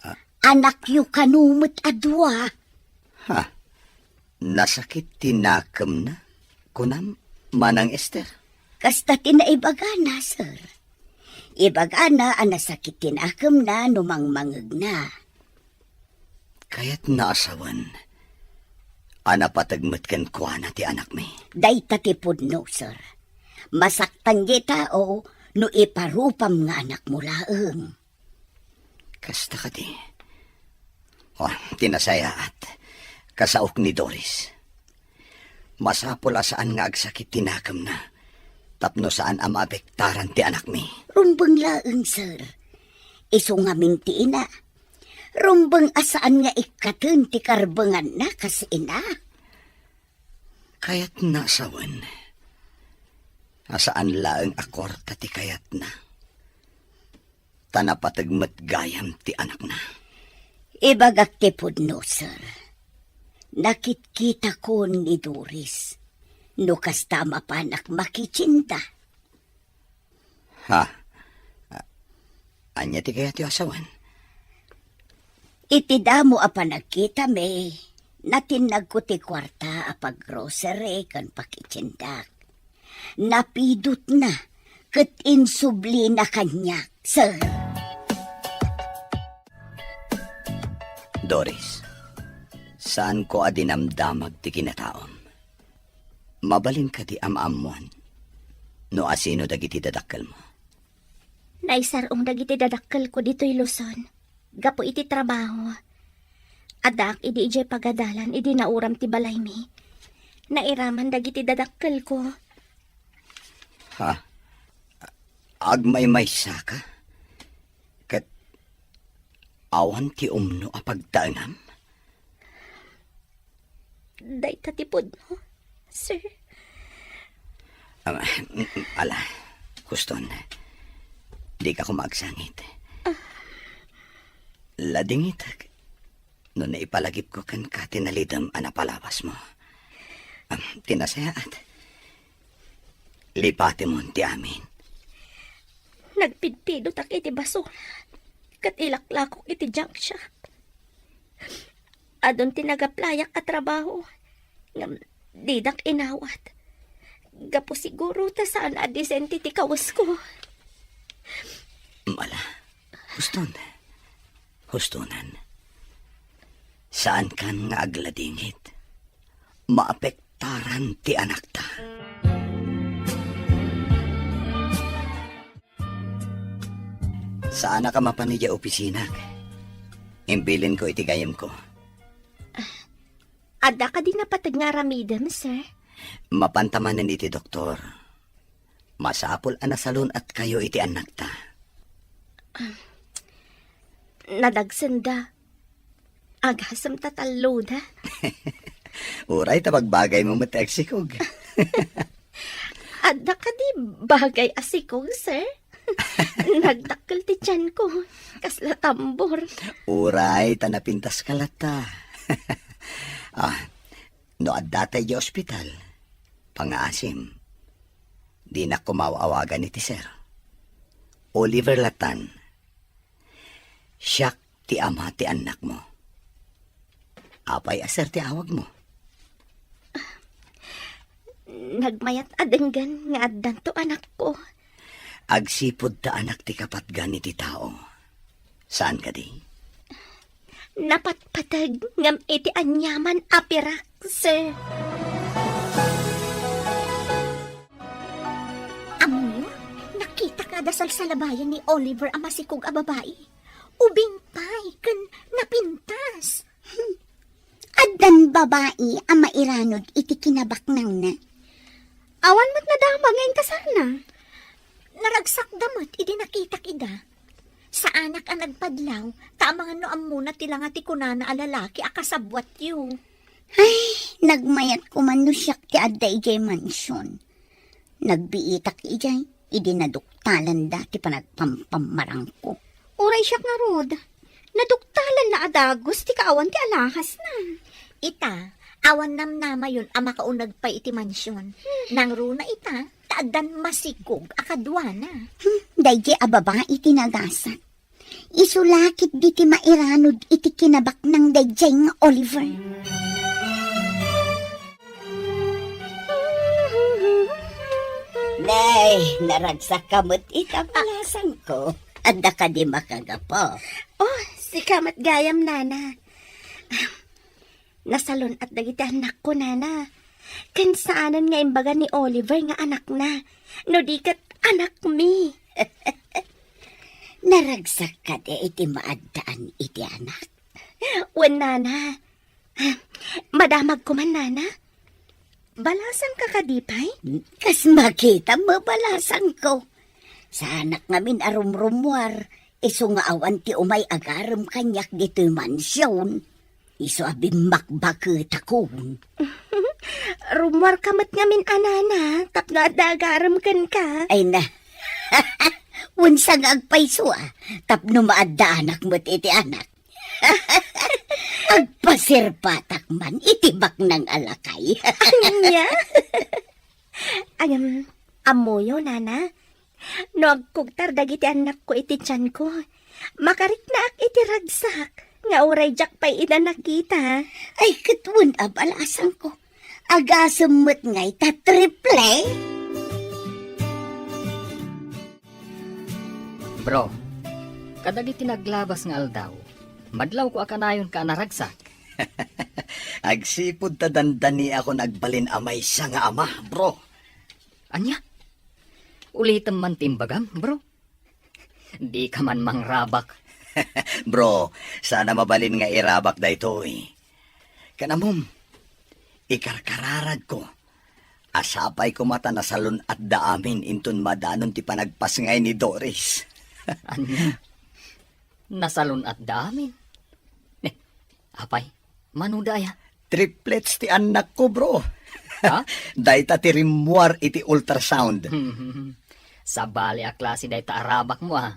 Ah. Anakyo kano met a dua. Ha? Nasakit ti nakemna? Kunam, Manang Ester? Kasta ti naibagana, sir. Ibagana a nasakit ti nakemna no mangmangegna. Kayatna a sawen a napateg met kenkuana ti anakmi. Dayta ti pudno, sir. Masaktan ti tao no iparupam nga anakmo laeng. Kasta kadi. Oh, ti nasayaat, kasaok ni Doris. Masapul a saan nga agsakit ti nakemna tapno saan a maapektaran ti anakmi. Rumbeng laeng, sir. Isu ngamin ti ina. Rumbeng a saan nga ikkaten ti karbenganna kas ina. Kayatna a sawen a saan laeng a kuarta ti kayatna, ta napateg met gayam ti anakna. Ibagak ti pudno, sir. Nakitkitakon ni Doris no kasta a mapanak makitienda. Ha? A-, ania ti kayatyo a sawen? Iti damo a panagkitami, natinnagko ti kuarta a paggrocery ken pakitiendak. Napidotna ket insublina kaniak, sir. Doris, saanko a dinamdamag ti kinataom. Mabalin kadi a maammuan no asino dagiti dadakkelmo? Naisar-ong dagiti dadakkelko ditoy Luzon gapu iti trabaho. Addaak idi idiay pagadalan idi nauram ti balaymi. Nairaman dagiti dadakkelko. Ha? Agmaymaysaka? Ket awan ti umno a pagtaengam? Dayta ti pudno, sir. Ah, ala, huston. Dika koma agsangit. Ah. Ladingitek no naipalagipko kenka ti nalidem a napalabasmo. Ah, ti nasayaat, lipatemon ti amin. Nagpidpidotak iti basura, ket ilaklakok iti junk shop. Adun ti nagaplayak a trabaho, ngem Dinak inawat. Gapu siguro ta saan a disente ti kawesko. Mala, huston. Hustonan. Saankan nga agladingit. Maapektaran ti anakta. Saanak a mapan idiay opisinak. Imbilinko iti gayyemko. Adda kadi napateg nga aramidem, sir? Mapanta manen iti doktor. Masapul a nasalun-atkayo iti annakta. Nadagsenda. Agasem ta talloda. Uray ta bagbagaymo met ti agsikog. Adda kadi bagay a sikog, sir? Nagdakkel ti tianko. Kasla tambor. Uray ta napintaska latta. Ah, no adda tay idiay ospital, pangaasim. Dinak koma aw-awagan iti sir. Oliver lattan. Siak ti ama ti annakmo. Apay a sir ti awagmo? Nagmayat a denggen nga addanto anakko. Agsipud ta anak ti kapatgan iti tao. Saan kadi? Napatpateg ngem iti aniaman a pirak, sir. Ammoyo, nakitak nga adda salsalabayan ni Oliver a masikog a babai. Ubing pay ken napintas. Hmm. Addan babai a mairanod iti kinabaknangna. Awan met nadamag nga intasarna. Naragsakda met idi nakitak ida. Saanak a nagpadlaw, ta amangan no ammona ti langa ti kunana a lalaki a kasabbuatyo. Ay, nagmayat koman no siak ti adda idiay mansion. Nagbiitak idiay, idi naduktalanda ti panagpampammarangko. Uray siak ngarud, naduktalanna a dagus ti kaawan ti alahasna. Ita, awan namnamayon a makauneg pay iti mansion. Hmm. Nangruna ita, ta addan masikog a kaduana. Hmm, daydiay a babai ti nagasat. Isu la ketdi ti mairanod iti kinabaknang daydiay nga Oliver. Nay, naragsakka met ita, balasangko. Adda kadi makagapu? Oh, sika met gayam, nana. Nasalun-at dagiti annakko, nana. Ken saanen nga imbaga ni Oliver nga anakna, no di ket anakmi. Naragsak kadi iti maaddaan iti anak? Wen, nana. Madamag koman, nana. Balasangka kadi pay? Kas makitam, balasangko. Saanak ngamin a rumrummuar, isu nga awan ti umay agarem kaniak ditoy mansion. Isu a bimmakbaketakon. Rummuarka met ngamin a nana, tapno adda agarem kenka. Ay na. Wensa nga agpayso a, tapno maaddaanak met iti anak. Agpasirpatak man iti baknang a lakay. Ania? Agam, ammoyo, nana? No agkugtar dagiti annakko iti tianko, makariknaak iti ragsak nga uray diak pay ida nakita. Ay, ket wen a balasangko. Agasem met ngay ta triple? Bro, kadagiti naglabas nga aldaw, madlawko a kanayonka a naragsak. Agsipud ta dandaniakon agbalin a maysa nga ama, bro. Ania? Ulitem man ti imbagam, bro. Dika man mangrabak. Bro, saan a mabalin nga irabak daytoy. Ken ammom, ikarkararagko a sapay koma ta nasalun-atda amin inton madanon ti panagpasngay ni Doris. Ania? Nasalun-atda amin? Eh, apay, manoda aya? Triplets ti annakko, bro. Ha? Dayta ti rimmuar iti ultrasound. Sabali a klase dayta a rabakmo, a.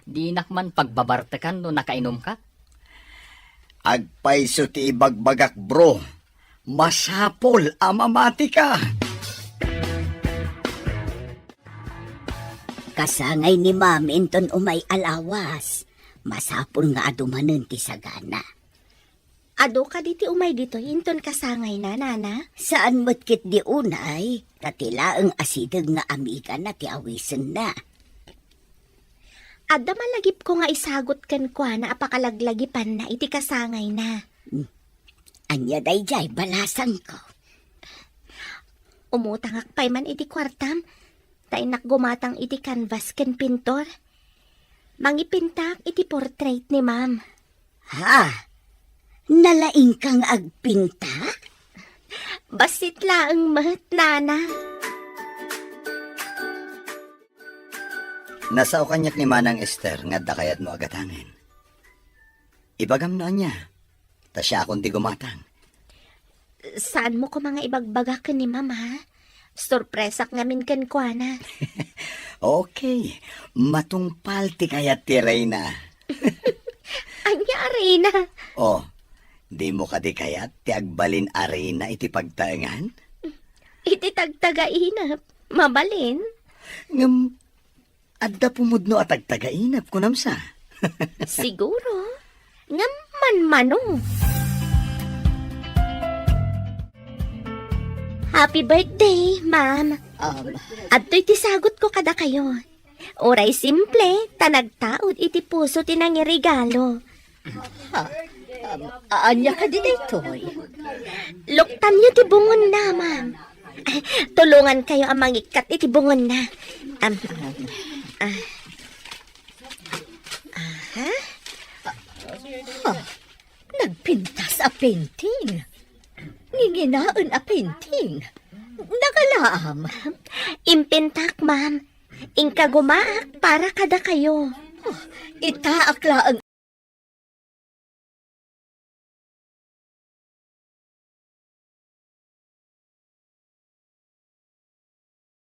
Dinak man pagbabartekan no nakainumka. Agpayso ti ibagbagak, bro. Masapul a mamatika. Kasangay ni Mami inton umay a lawas. Masapul nga adu manen ti sagana. Adu kadi ti umay ditoy inton kasangayna, nana? Saan met ketdi unay, ta ti laeng asideg nga amigana ti awisenna. Adda malagipko nga isagut kenkuana a pakalaglagipanna iti kasangayna. Hmm. Ania daydiay balasangko? Umutangak pay man iti kuartam, ta innak gumatang iti canvas ken pintor. Mangipintak iti portrait ni ma'am. Ha? Nalaingka nga agpinta? Bassit laeng met, nana. Nasao kaniak ni Manang Ester nga adda kayatmo a gatangen. Ibagam no ania, ta siakon ti gumatang. Saanmo koma nga ibagbaga ken ni ma'am, ha? Sorpresak ngamin kenkuana. Okay, matungpal ti kayat ti reyna. Ania a reyna? Oh, dimo kadi kayat ti agbalin a reyna iti pagtaengan? Iti tagtagainep, mabalin? Ngem, adda pumudno a tagtagainep, kunam sa? Siguro. Ngem manmano. Happy birthday, ma'am. Um, Adtoy ti sagutko kadakayo. Uray simple, ta nagtaud iti puso ti nangiregalo. Ha? Um, ania kadi daytoy? Luktanyo ti bungonna, ma'am. Tulongankayo a mangikkat iti bungonna. Am, ah, aha. Ha? Nagpintas a painting. Nginginaen a painting. Nagalaam. Impintak, ma'am. Inka gumaak para kadakayo. Oh, itaak laeng